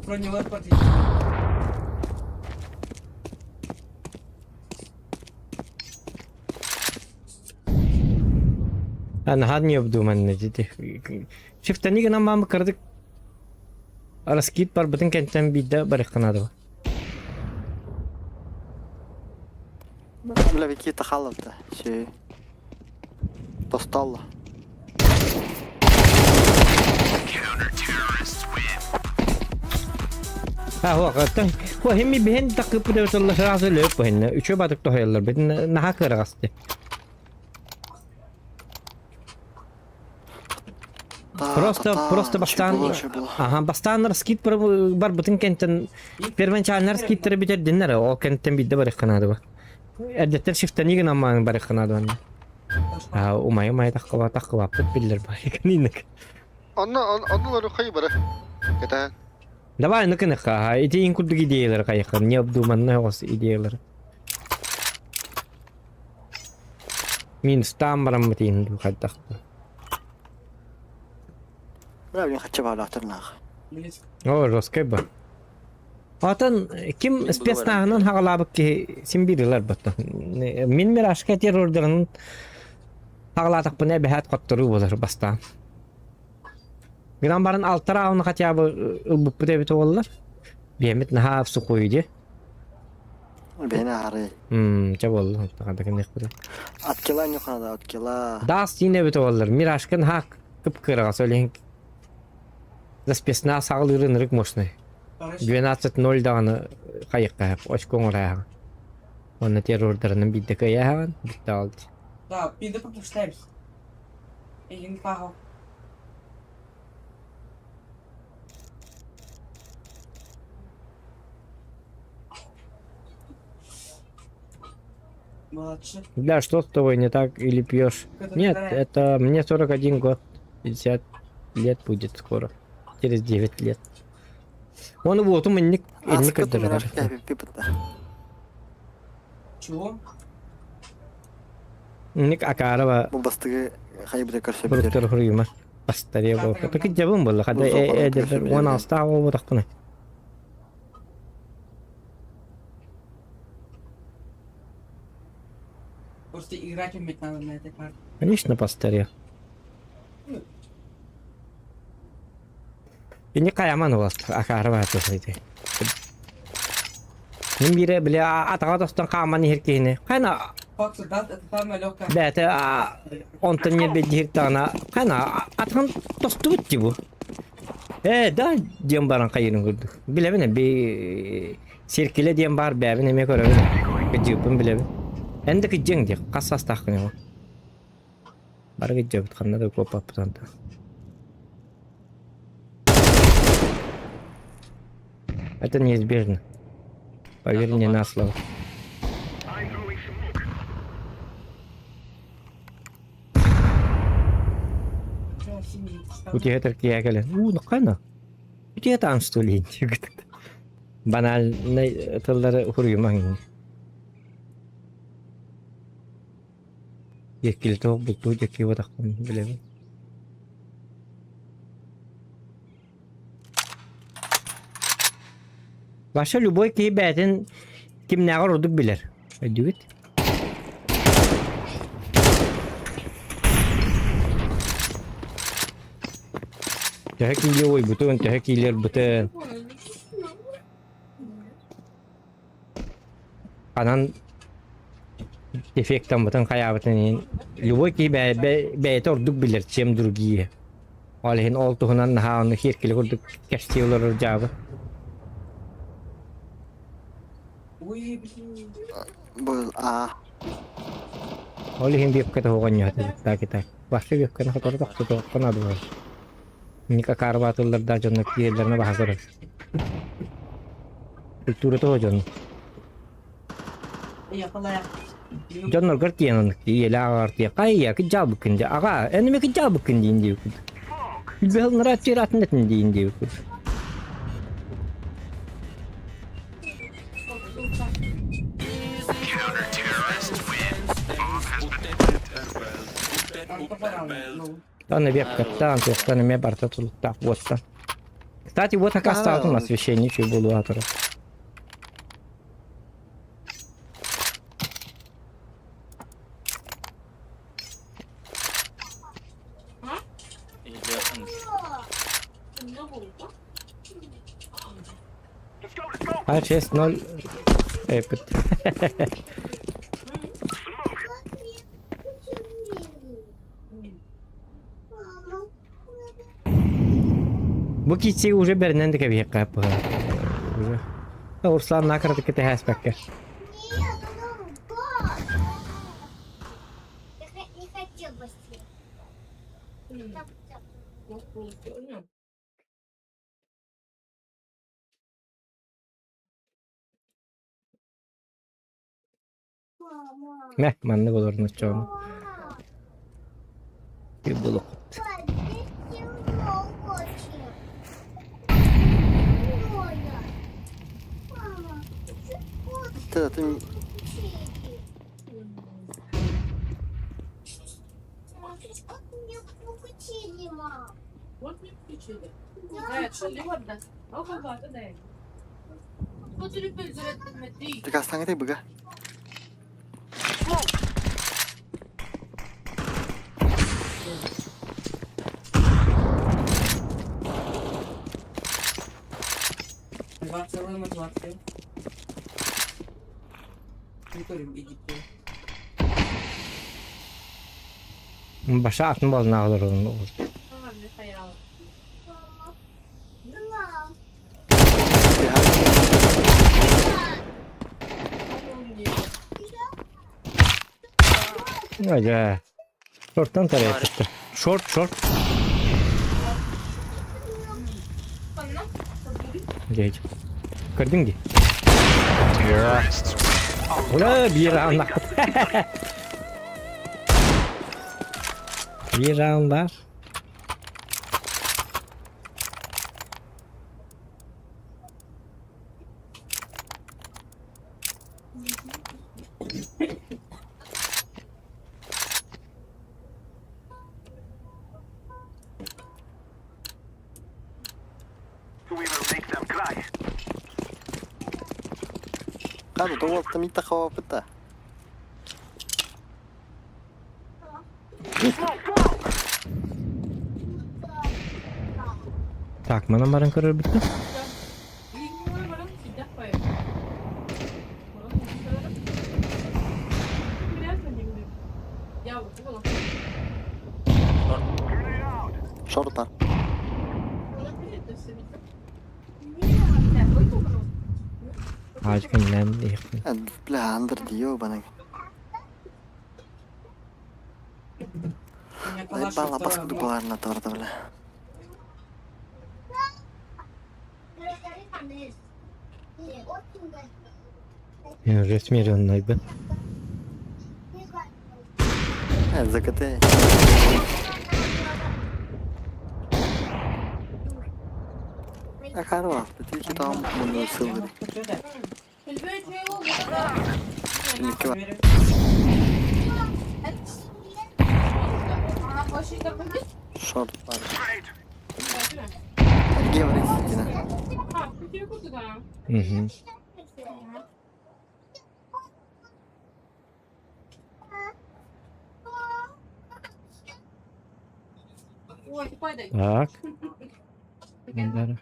Про него против. Нахан не обдуманно дити. Шифтани гына мамы кырдык. Раскид бар бытын кенттен бидде барыктанады. Бля, какие-то халаты. Şey. Досталла. Ha хуох Хо хемми бehen такып деп сразу löp бу Үчө батык тохайлар. Битин наха кыргасты. Просто просто бастан Ага, бастан раскид бар бар бутын кенттен первоначально раскидтер битер диннер о кенттен бидде барыктанады бу. Эрдеттер шифтани гына ман барыктанады анда. А умай умай таккыба таккыба пыт биллер бар экенинек. Онно, онно хай бара. Это Давай ну кыныха, эти инкурдук идеялар кайыкын, необдуманный ос идеялар. Минус там барам битин хаттак. Бля, блин, хотя бы алатырнах. О, жесткий ба. Атын ким спецназынан хагалабык ки симбирилер бутта. Мин мирашка террордарын хагалатак буна бәһәт коттыру болар баста. Гран барын алтара ауны хотя бы ылбып бит оллар. Бемит наха сухуйди. Бені ары. Мм, ча болду. Тагада кенек бит. Откила не ханада, откила. Дас тине бит оллар. Мирашкын хак кып кырга сөйлен. За спецназ хагалырын рык мощный. 12-0 даганы кайыкка очко оңораяга. Оны террордарының бидде кыяган, битте алды. Да, пиды пропускаемся. Эгин пахал. Молодцы. Бля, что с тобой не так или пьешь? Нет, это мне 41 год, 50 лет будет скоро. Через 9 лет. Он вот у меня Чего? Ник Акарова Бу бастыгы хайбыда көрсө Буруктар хуруйма. Бастария бу. Пeki жабын болла. Хада э э он алста о тақпына. Просто играть уметь надо на этой карте. Конечно, постарел. И не каяман у вас, Акарова это Мин бире бля атаға достан қаман еркейіне. Қайна Факт, да, это самая легкая. бәті онтан не беддихтана қайна атқан тосту бітті бу. Э, да, диэн баран қайырын көрдік. Билебин, би серкиле диэн бар бәбин эме көрөбүн. Кыжыппын билебин. Энди кыжың ди, қассас таққын его. Бар кыжып қанда да көп аппытанта. Это неизбежно. Поверь мне на слово. I'm throwing smoke. У тебя это киякали. У, ну кайна. У тебя там что ли? Банальнай тыллары хуруйумаҥ. Дьиэккилитэ бултуу дьэкки буотахпын билэбин. Вообще любой киһи бэйэтин кимнээҕэр ордук билэр. Өйдүүгүт? Төһө киилэ уойбутун, төһө киилэ ылбытын. Ханан дефектаммытын хайаабытын иһин любой киһи бэйэтэ ордук билэр, чем другие. Ол иһин ол туһунан наһаа онно киэркили курдук кэпсии олорор дьаабы. Ой, блин. Был а. Ол иһин биэпкэ тоһоҕонньоһо так и так. Бахсы биэпкэни хотору тохтотуохха наада буолар. Никакарбаатыллардаах дьонно киирэллэринэ баһа көрөр. Культура того дьон. Дьонноргор тиийэн оннук ийэлээх аҕаҕар тиийэ хайа кыдьаабыккын дии аҕаа эн эмиэ кыдьаабыккын диин диэбиккин Быһыллара атын этин диин диэбиккин Аны биэккэттэн туохтан эмиэ барыта тулуктаах буоттан. Кстати, вот акастаатын освещение үчүгэй буолуо турар. А 6-0 эпит. Бу киирсии уже бэринэн да кэбиһиэххэ Уже. Руслан накырдык кэтэһээспэккэ. Мэ, маннык олорон оччоҕуна. Булуохпут. Дакаастааҥҥытай быга. Мотивация, мотивация. Баша атын балына олорон Ага. Шорттан тарайыппыттар. Шорт, шорт. Дядь. Көрдүҥ дии. Ура, биир раундахпыт. Биир раунд бар. Хана туолта митта хавапыта. Так, манан баран көрөрбүт Шорта. Аачкын нэн диэхпин. Бля, андер диё банан. Заебала паскуду была торта, бля. Я уже смиренный бы. ЗКТ. Акаары бааппыт. Ити тоҕом мунну сыллыр. Түнүккэ бар. Шорт бар. Эргиэ бар истина. Мгм. Так. Дара.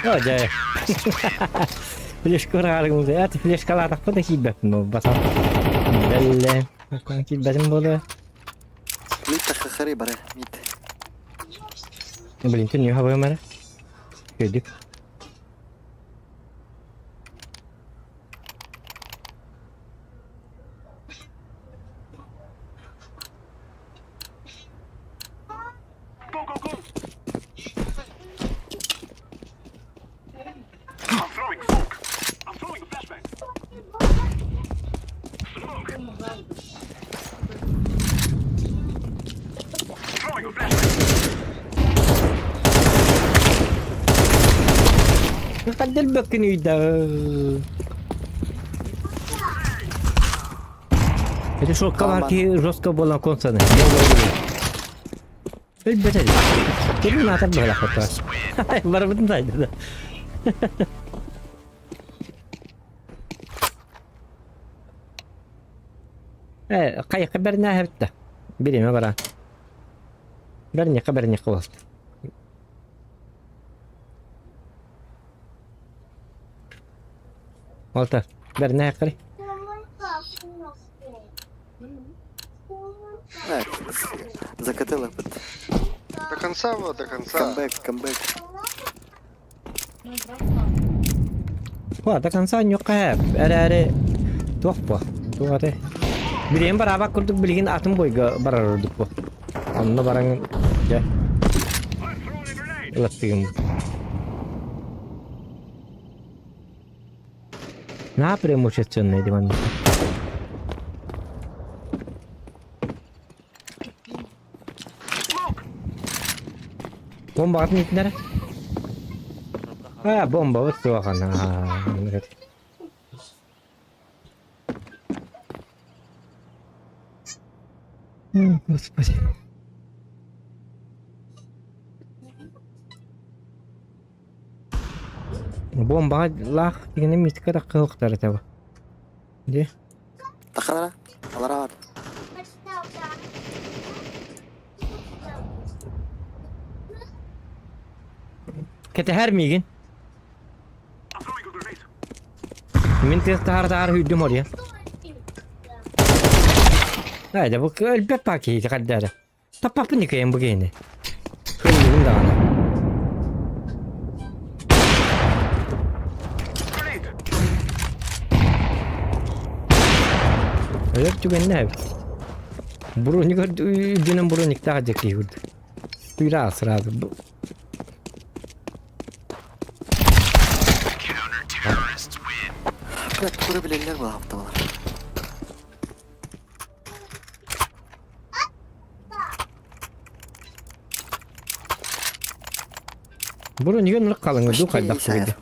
О, дьэ. Флешка ыраарыҥ эт флешкалаатахпын да киирбэппин буолбатах. Бэллэ. Киирбэтим буолуо. Мид таххахары бары мид. Блин, ты не хабыам эрэ. Көдүк. Go, go, go! I'm throwing smoke. I'm throwing a flashbang. Smoke. Throwing a flashbang. Хаддербөккүн үйдэ. Это шокка бар ки жестко буолан консаны. Өлбөт эбит. Ким наатар быһалахпыт Барыбытын сайдыда. Э, хайыкка бэрнээһэ бүтта. Бириэмэ баран. Бэрниэххэ бэрниэххэ буолта. Алта, бэрнээххэ. Закатылапыт. До конца вот, до конца. Камбэк, камбэк. Ва, до конца ньукка эрээри туох бу? Туох этэй? Билигин бараабак курдук билигин атын бойга барар ордук бу. Онно баран дьэ ылаттыгым. На преимущественный диван. Бомба атын итиннэрэ? А, бомба вот суохана. О, Господи. Бомбаҕа лаах дигини миитикэ таххыһыктар этэ бу. Дии. Тахара, алара бар. Кэтэһэр миигин. Мин тыас таһаар таһаар сүүрдүм оройо. Ээ дьэ бу өлбөт баа киһи хайда эрэ. Таппаппын иккиэн бу киһини. Кыыллыбын даҕаны. Өлөр түгэннэ эбит. Броник үрдүнэн брониктаах дьэ киһи курдук. Тыыра сразу. Куры билэллэр буолапталар. Бронига нұрық қалыңы ду хайдах суйды.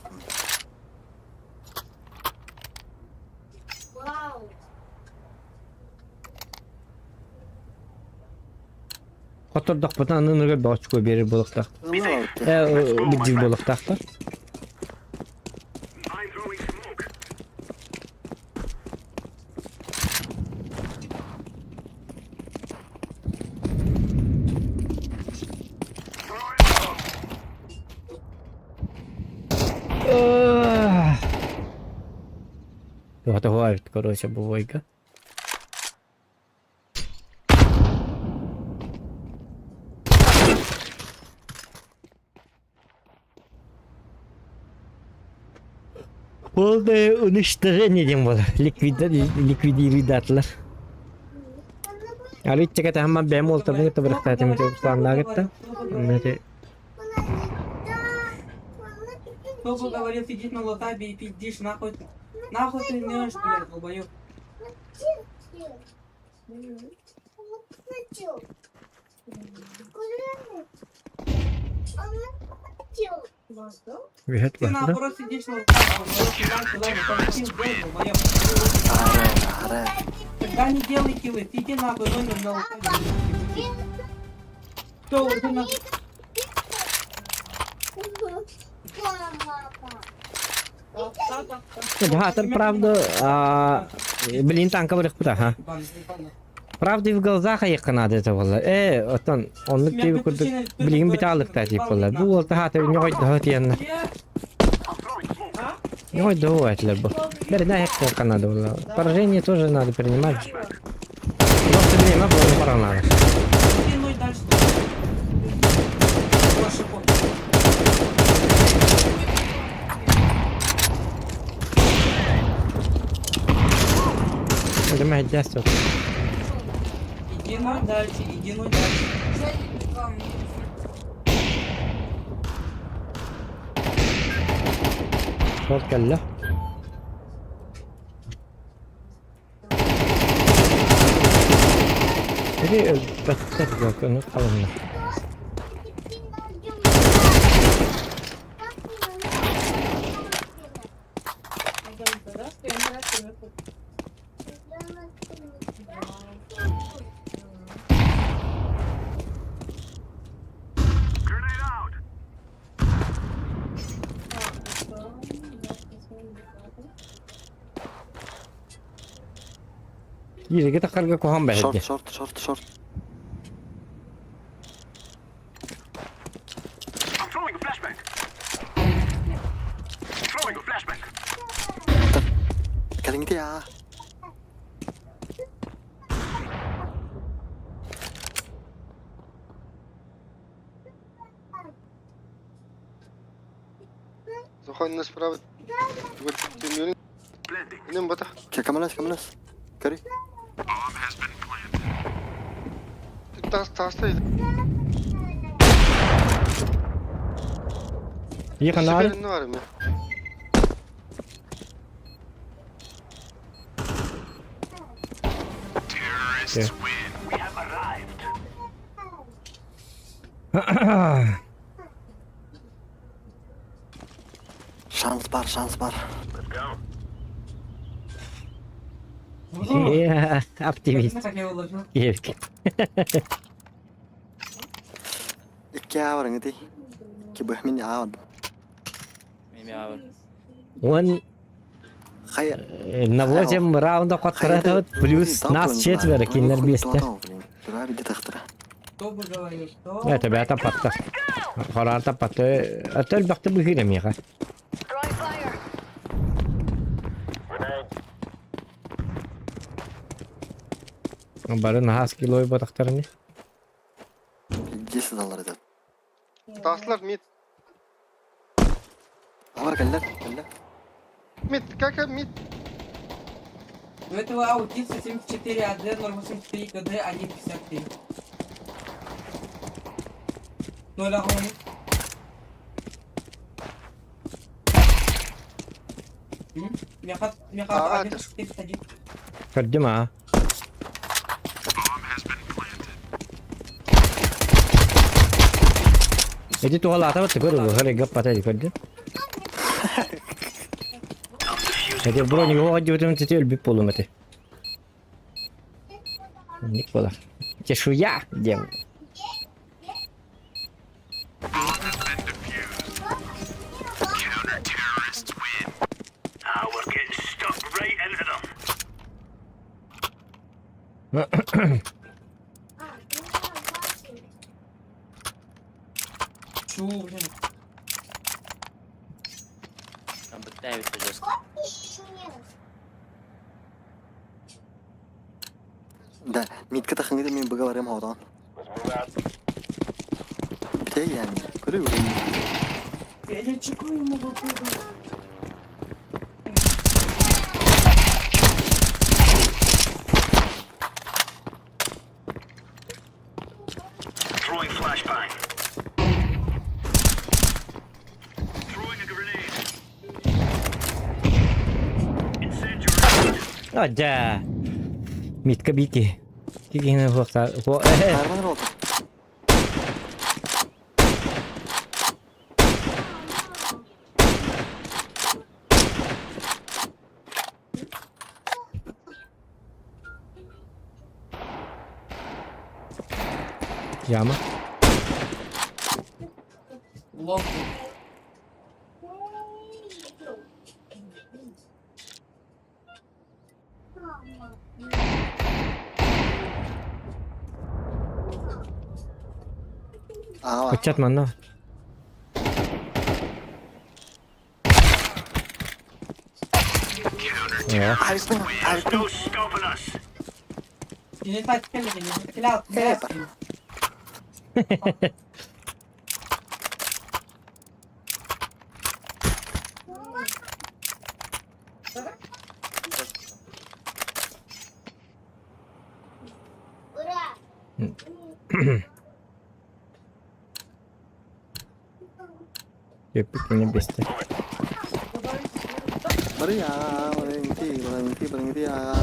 Хоттордохпутуна аны ыныгар бөҕө биэрэр буолуохтаах. Э, билдьик буолуохтаахтар. I'm throwing smoke. Туһа короче, бувайка. Полное уничтожение диэн буолар. Ликвидируйдаатылар. Арыычча кэтэһэн бэйэм уолтарбын кытта бырахтаатым ити Русланнаах кытта. Онно ити Кто бы говорил, сидит на лотабе и пиздишь, нахуй ты. Нахуй ты нешь, блядь, долбоёб. Үһэт Ты барда. наоборот сидишь на лотабе, долбоёб, килай, килай, потом килл делай, долбоёб. Аре, аре. Тогда не делай киллы, ты иди нахуй, ноль на лотабе. Кто уже на... Дьаһатар правда, а, блин, танка барыхпыта, ха. Правда и в глазах айыкка надо это было. Э, оттон, оннук тиби курдук, билигин битаалыкта тип буолла. Бу уолта хаата ньоҕой даһа тиэннэ. Ньоҕой даһа этилэр бу. Бэринэ айыкка надо было. Поражение тоже надо принимать. Просто время было пора надо. Ты ноль дальше. Больше похуй. Жамай дясо. Иди ноль дальше, иди ноль дальше. Шорт кэллэ. Или өлбөттөр көкөнү қалымна. Grenade out. Ириге тахарга куһан Шорт, бэһэрди. шорт, шорт, шорт. I'm throwing a flashbang. Throwing a flashbang. Кэлиҥҥитий аа. Planting. Кэмэлэс, кэмэлэс. Кэри. Bomb has been planted. Ииханаары. Terrorists win. We have arrived. Шанс бар, шанс бар. Let's go. Э, Оптимист. Как я уложил. Евки. Икки аа барыҥҥытый. Икки быһ мин аа бардым. Мин аабар. Он Хайа. на 8 раунда хотторо плюс нас четверо, кинилэр биэстэ. Тура биде тахтара. Кто бы говорил, что... Это бята патта. Хорарта патта. Атөл бакты быһыыр эмиэхэ. Бары нахас килой батахтарыны. Десять доллар этот. Таслар мид. Амар кэллэр, кэллэр. Мид, как мид? У этого аутиста 74 АД, 083 КД, 1.53. 0 огонь. Меха, меха, А, 1.41. Көрдүм аа. Bomb has been planted. Эти туһалаата бат көрү хары гаппата көрдүм. Эти броник оҕо дьүтүм тити өлбүт буолум эти. Ник буолар. Чешуя диэн. Bomb has been defused. Counter-terrorists win. Ah, we're getting stuck right into them. Чу, блин. Там бытаевич жестко. Да, мидка тахыңгы мин быга барым хаутан. Бите yani. Көрү бүгүн. Я чекаю ему выпаду. Throwing flashbang. Throwing a grenade. Дьэ. Митка бики. Кигиһини хуохта. Хайран oldu. Яма. Лонг. Аҕа бар. Ыччат манна. Оо. Айбын, айбын. No stopping us. Yine takip edin. Silah Э, Бүппүт кини бистэ. Барыйа, барыҥти, барыҥти, барыҥти, аҕа.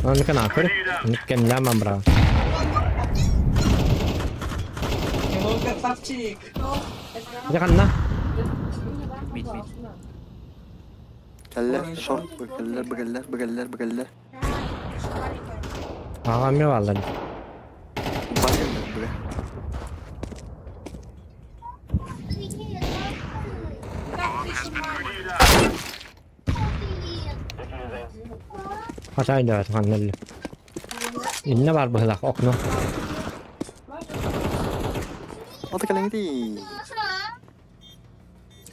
Оны канапыр. Кемлям амбра. Hello, красавчик. Дьэ ханна? Mid mid. Кэллэр, шорт, бу кэллэр, бу кэллэр, бу кэллэр, бу кэллэр. Аҕам бааллар. Бар кэллэр, бу. Хатай да ханна өллө. Инне бар быһылах окно. Ата кэлэҥти.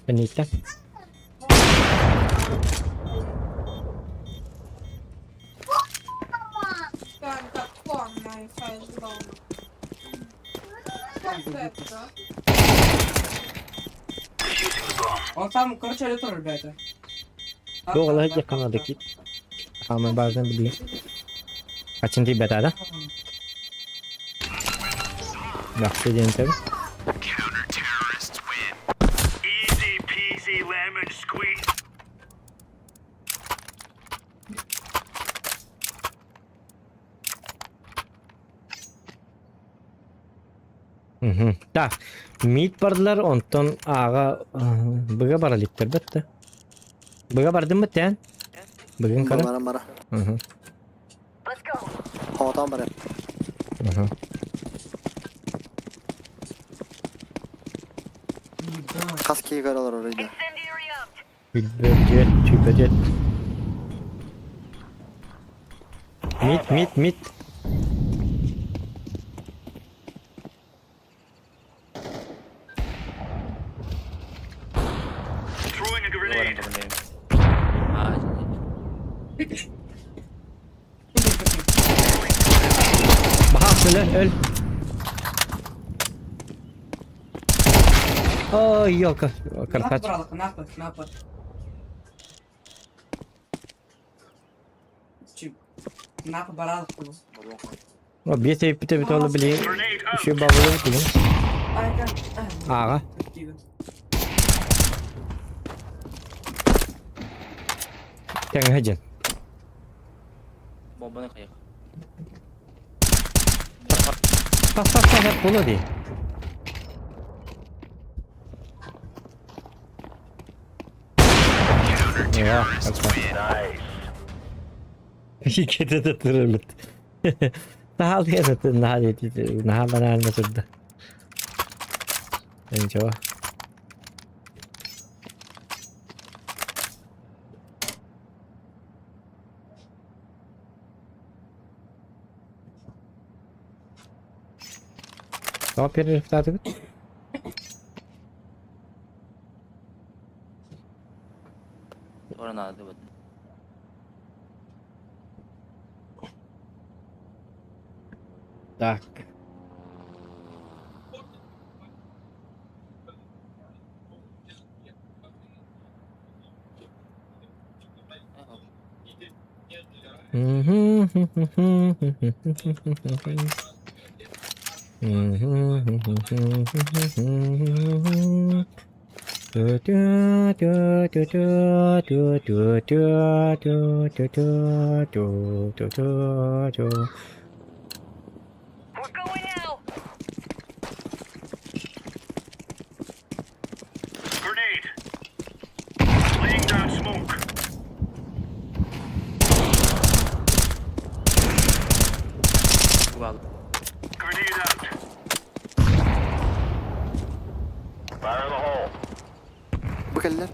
Кэнниттэн. Он сам, короче, летор, ребята. Туох олох дьэ кит. Хаамай баардан билигин. Хачин тиийбэтэ да? Бахсы диэн сөп. Counter-terrorists win. Easy peasy lemon squeeze. Мгм. Так, мид бардылар, онтон аҕа быга баралиттар бэтте. Быга бардым быттен? Бүгүн кара. Бара, бара. Мгм. Хоотоон барар. Мгм. Хас киһи көрө олорор ыйда. Бүлбөдүөт, түбөдүөт. Мид, мид, мид. Throwing a Баран grenade. туран Аа. Баха өлө, өл. Ой, ёлка, Нахуй красавчик. брал, нахуй, нахуй. Чип. Нахуй барал. О, биэс эйпите бит олы били. Grenade out. Үшө бабылы бит Аҕа. Тэҥэ дьин. Бомбаны кайык. Тас тас тас буолуо дии. Я, Иккитэ да турарбыт. Наһаа наһаа наһаа банально турда. Ничего. Тоҕо перерывтаатыбыт? Оран аадыбыт. Так. Grenade. Laying down smoke. Бал. Grenade out. Fire in the hole. Бу кэллэр.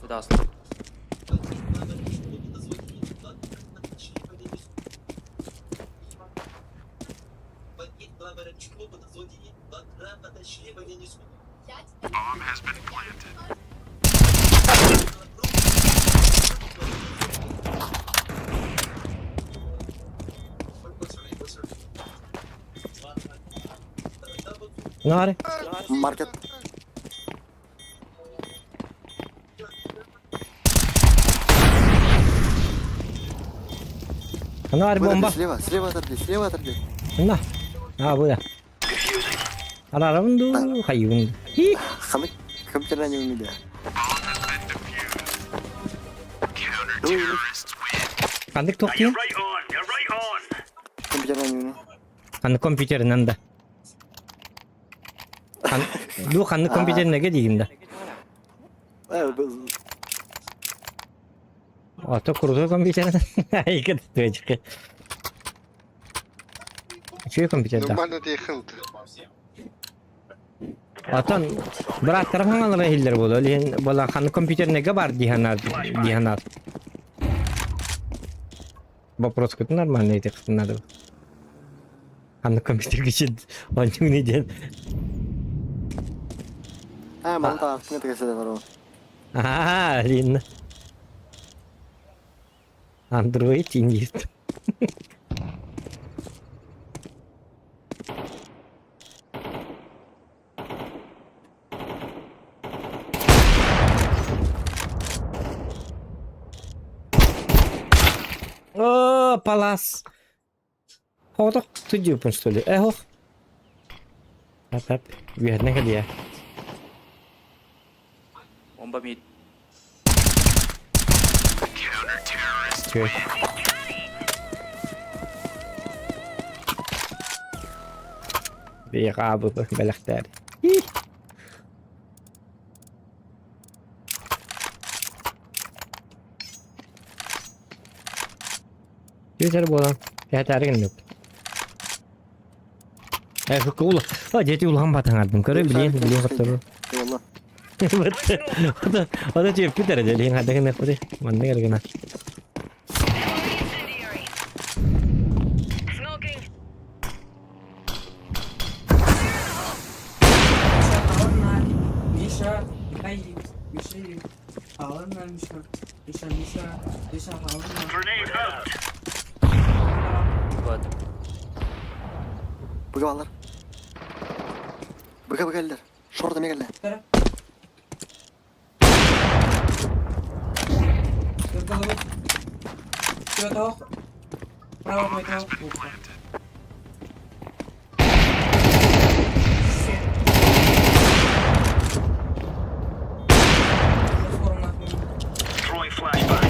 Куда Наары. Маркет. Наары бомба. Слева, слева отойди, слева отойди. На. А, бу да. Арарабын дуу, хайыбын. Ханы компьютерна не умели. Ханнык туох диэн? Компьютерна не умели. Ханнык компьютерынан да. Дуу ханнык компьютернеге диигин да. Ото крутой компьютер. Айка тычка. Үчүгэй компьютердаах. Нормально диэхин. Отон бырааттарым хаҥалара иһиллэр буолуо. Ол иһин буолан ханнык компьютернайга баар дии санаат дии санаат. Вопроскутун нормально этиэххитин наада. Ханнык компьютерга оонньууну диэн. Аа, маны таахтыҥа тыгасыда баро. Аа, Линна. Android индиир. О, палас. Оҕотох сылдьыбыппын что ли? Э, ох. Ап-ап, үөһэннэ кэлиэ. Бомба мид. Үчүгэй. Биһиэхэ аабыты бэлэхтээр. Түөтэр буолан, кэһэтээри гынныбыт. Э, кула. А, дети улахан батаҥардым. Көрө билиэн, билиэн хоттору. Wallah. Ота түөппүт эрэ дьэ, хайда гыныахпытый? Маннык эрэ гына. Миша, Михаил, Мишель, Алана, Миша, Миша, Миша, Миша, Алана. Grenade out. Вот. Быга балар. Быга быга эллер. Шорда мегэлле. Throwing flashbang.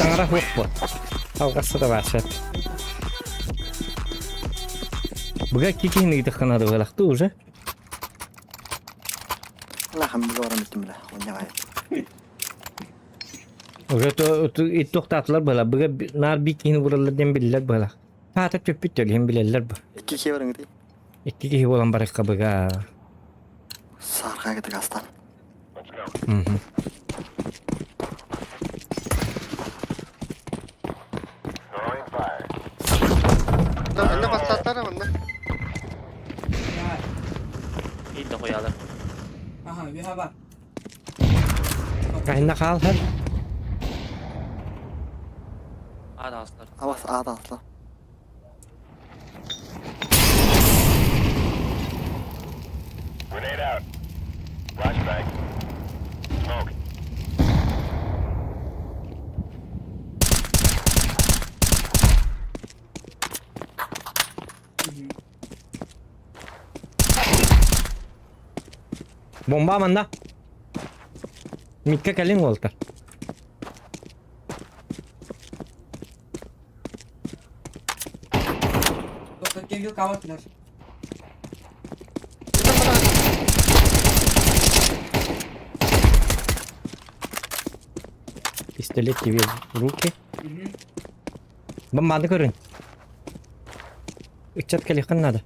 Таҥара суох буо. Алҕаста да баар сөп. Быга кикиһин ыйдаххына да быһалахтыы уже. Лахан быга баран бүттүм бile. Онньаҕай. Уже туохтаатылар быһала. Быга наар биир киһини булаллар диэн биллэр быһалах. Таата түппүт төлүһүн билэллэр бу. Икки киһи барыҥытый. Икки киһи буолан барыахха быга. Саарҕаа кытык астан. Мгм. Манна бастааттара манна. Мид дохуялар. Кайна хаалһар. А таҕыстылар. Абас А таҕыстылар. Grenade out. Flashbang. Smoke. Бомба манна. Микка кэлин уолтар. Пистолет тебе в руки. Бомбаны көрүн. Ыччат кэлиэххин наада.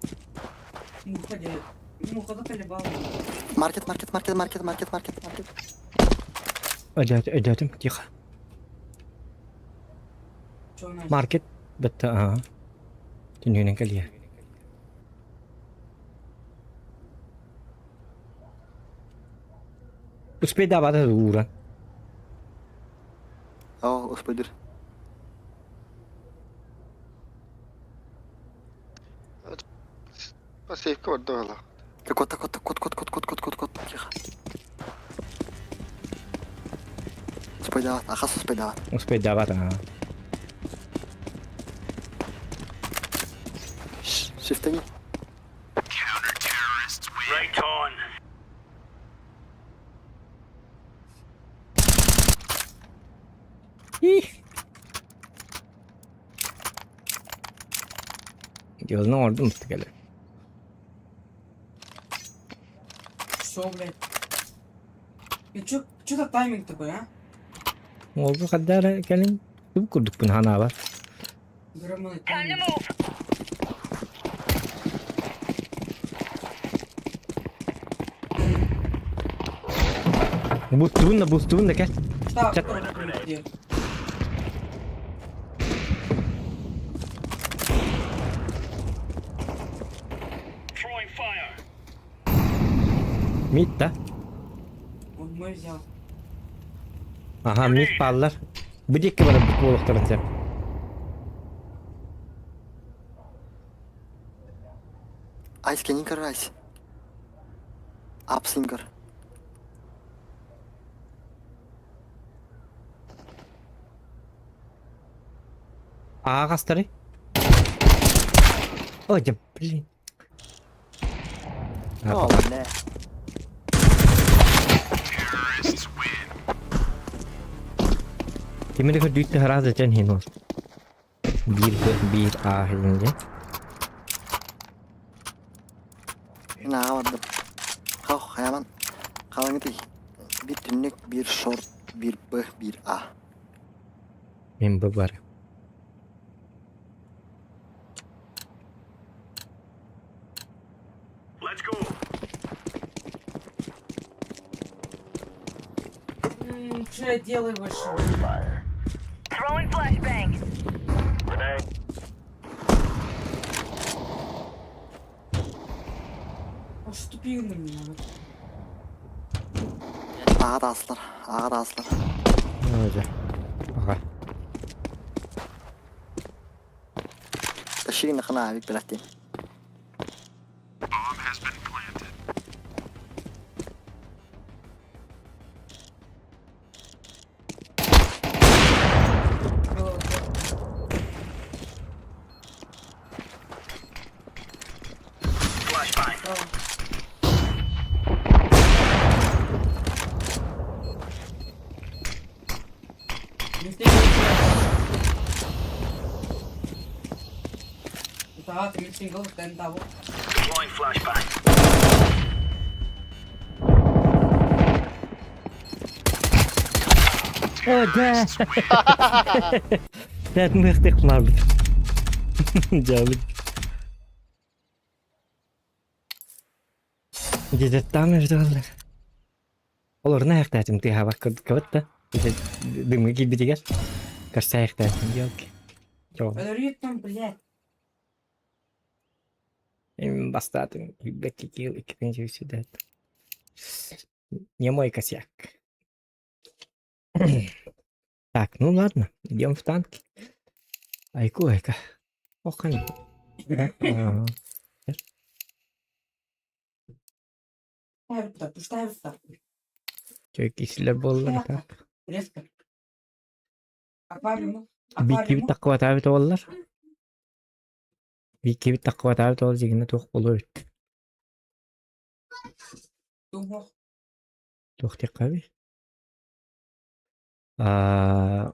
Маркет, маркет, маркет, маркет, маркет, маркет, маркет. Өйдөөтүм, тихо. Маркет бытта аа. Түнүнэн кэлиэ. Успейдаабата ууран. Оо, успейдыр. Сейфка барда бала. Кот, кот, кот, кот, кот, кот, кот, кот, кот, тихо. Успейдаабат, ахас успейдаабат. Успейдаабат аа. Шифтани. Right on. Ih. Дьыаланы оҥордум кэлэ. Что, блядь? И чё, чё за тайминг такой, а? Уолга хадда эрэ кэлин тугу курдукпун санаабар. Громадный Time to тайминг. move. Бустубун да бустубун да кэл. Так, Чат. где? Throwing fire. Мид да? Он мой взял. Аха, мид бааллар. Бу диэки барар буолуохтарын сөп. Айс кенин көр, айс. Апсин көр. Ааҕастары. Ой, да блин. О, бля. Тимири көрдүүттэ хараас дэтэн хин ол. Биир Б, биир А хинде. Мин ааҕа бардым. Хау, хайаман. Халаҥытый. Биир түннүк, биир шорт, биир Б, биир А. Мин Б бар. Let's go. Что я делаю вообще? Throwing flashbang. Grenade. А что тупил на меня? Аҕа таастар, аҕа таастар. Дьэ. Аха. Тащи нахана авик билаттин. Bomb has been planted. Было, Flashbang. Право. Да, ты митинг был, тен того. Deploying flashbang. О, да! Тәтміқтік марбыт. Жабыт. Где-то там ждал. Олорун аяқтаатым тыаһаабат курдук да. Дымы киирбитигэр көрсө аяқтаатым елки. Подорви там, блядь. Эм бастаатым билбэкки киил иккитин сюда. Не мой косяк. Так, ну ладно, идем в танки. Айку айка. Оххан. Кисилер буоллар так. Бииккибит таккыбатаабыт буоллар. Бииккибит таккыбатаабыт буоллар дьигинэ туох буолуо эбит. Туох диэххэ Аа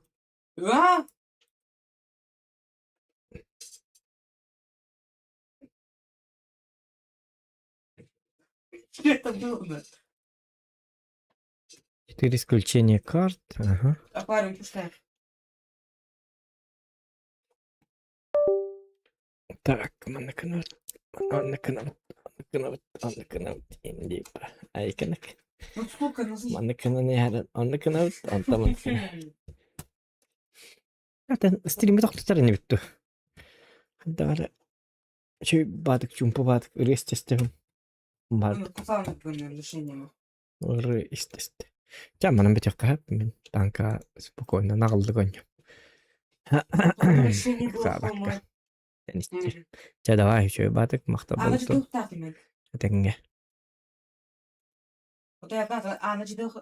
Что это было? Четыре исключения карт. Ага. Аквариум пустая. Так, манна манна гынабыт, манна гынабыт, манна гынабыт, инди айканак. Вот сколько нас... Манна гынан иһэрэн, онно гынабыт, онтон манна гынабыт. Атын стриммит охтутар ини бүттү. Хандаҕара үчүгэй баатык чуумпу баатык ырыа истэстэбин. Ну, кусал, например, решение. Ырыа истэстэ. Чэ, манан бүтүөххэ сөп. Мин таҥка спокойно наҕыллык оонньуом. Решение было Ыксаабакка. сломано. Чэ, давай, үчүгэй баатык, махтал А, значит, буолтун. двух так имеет. Этэҥҥэ. Вот я как, а, значит, двух...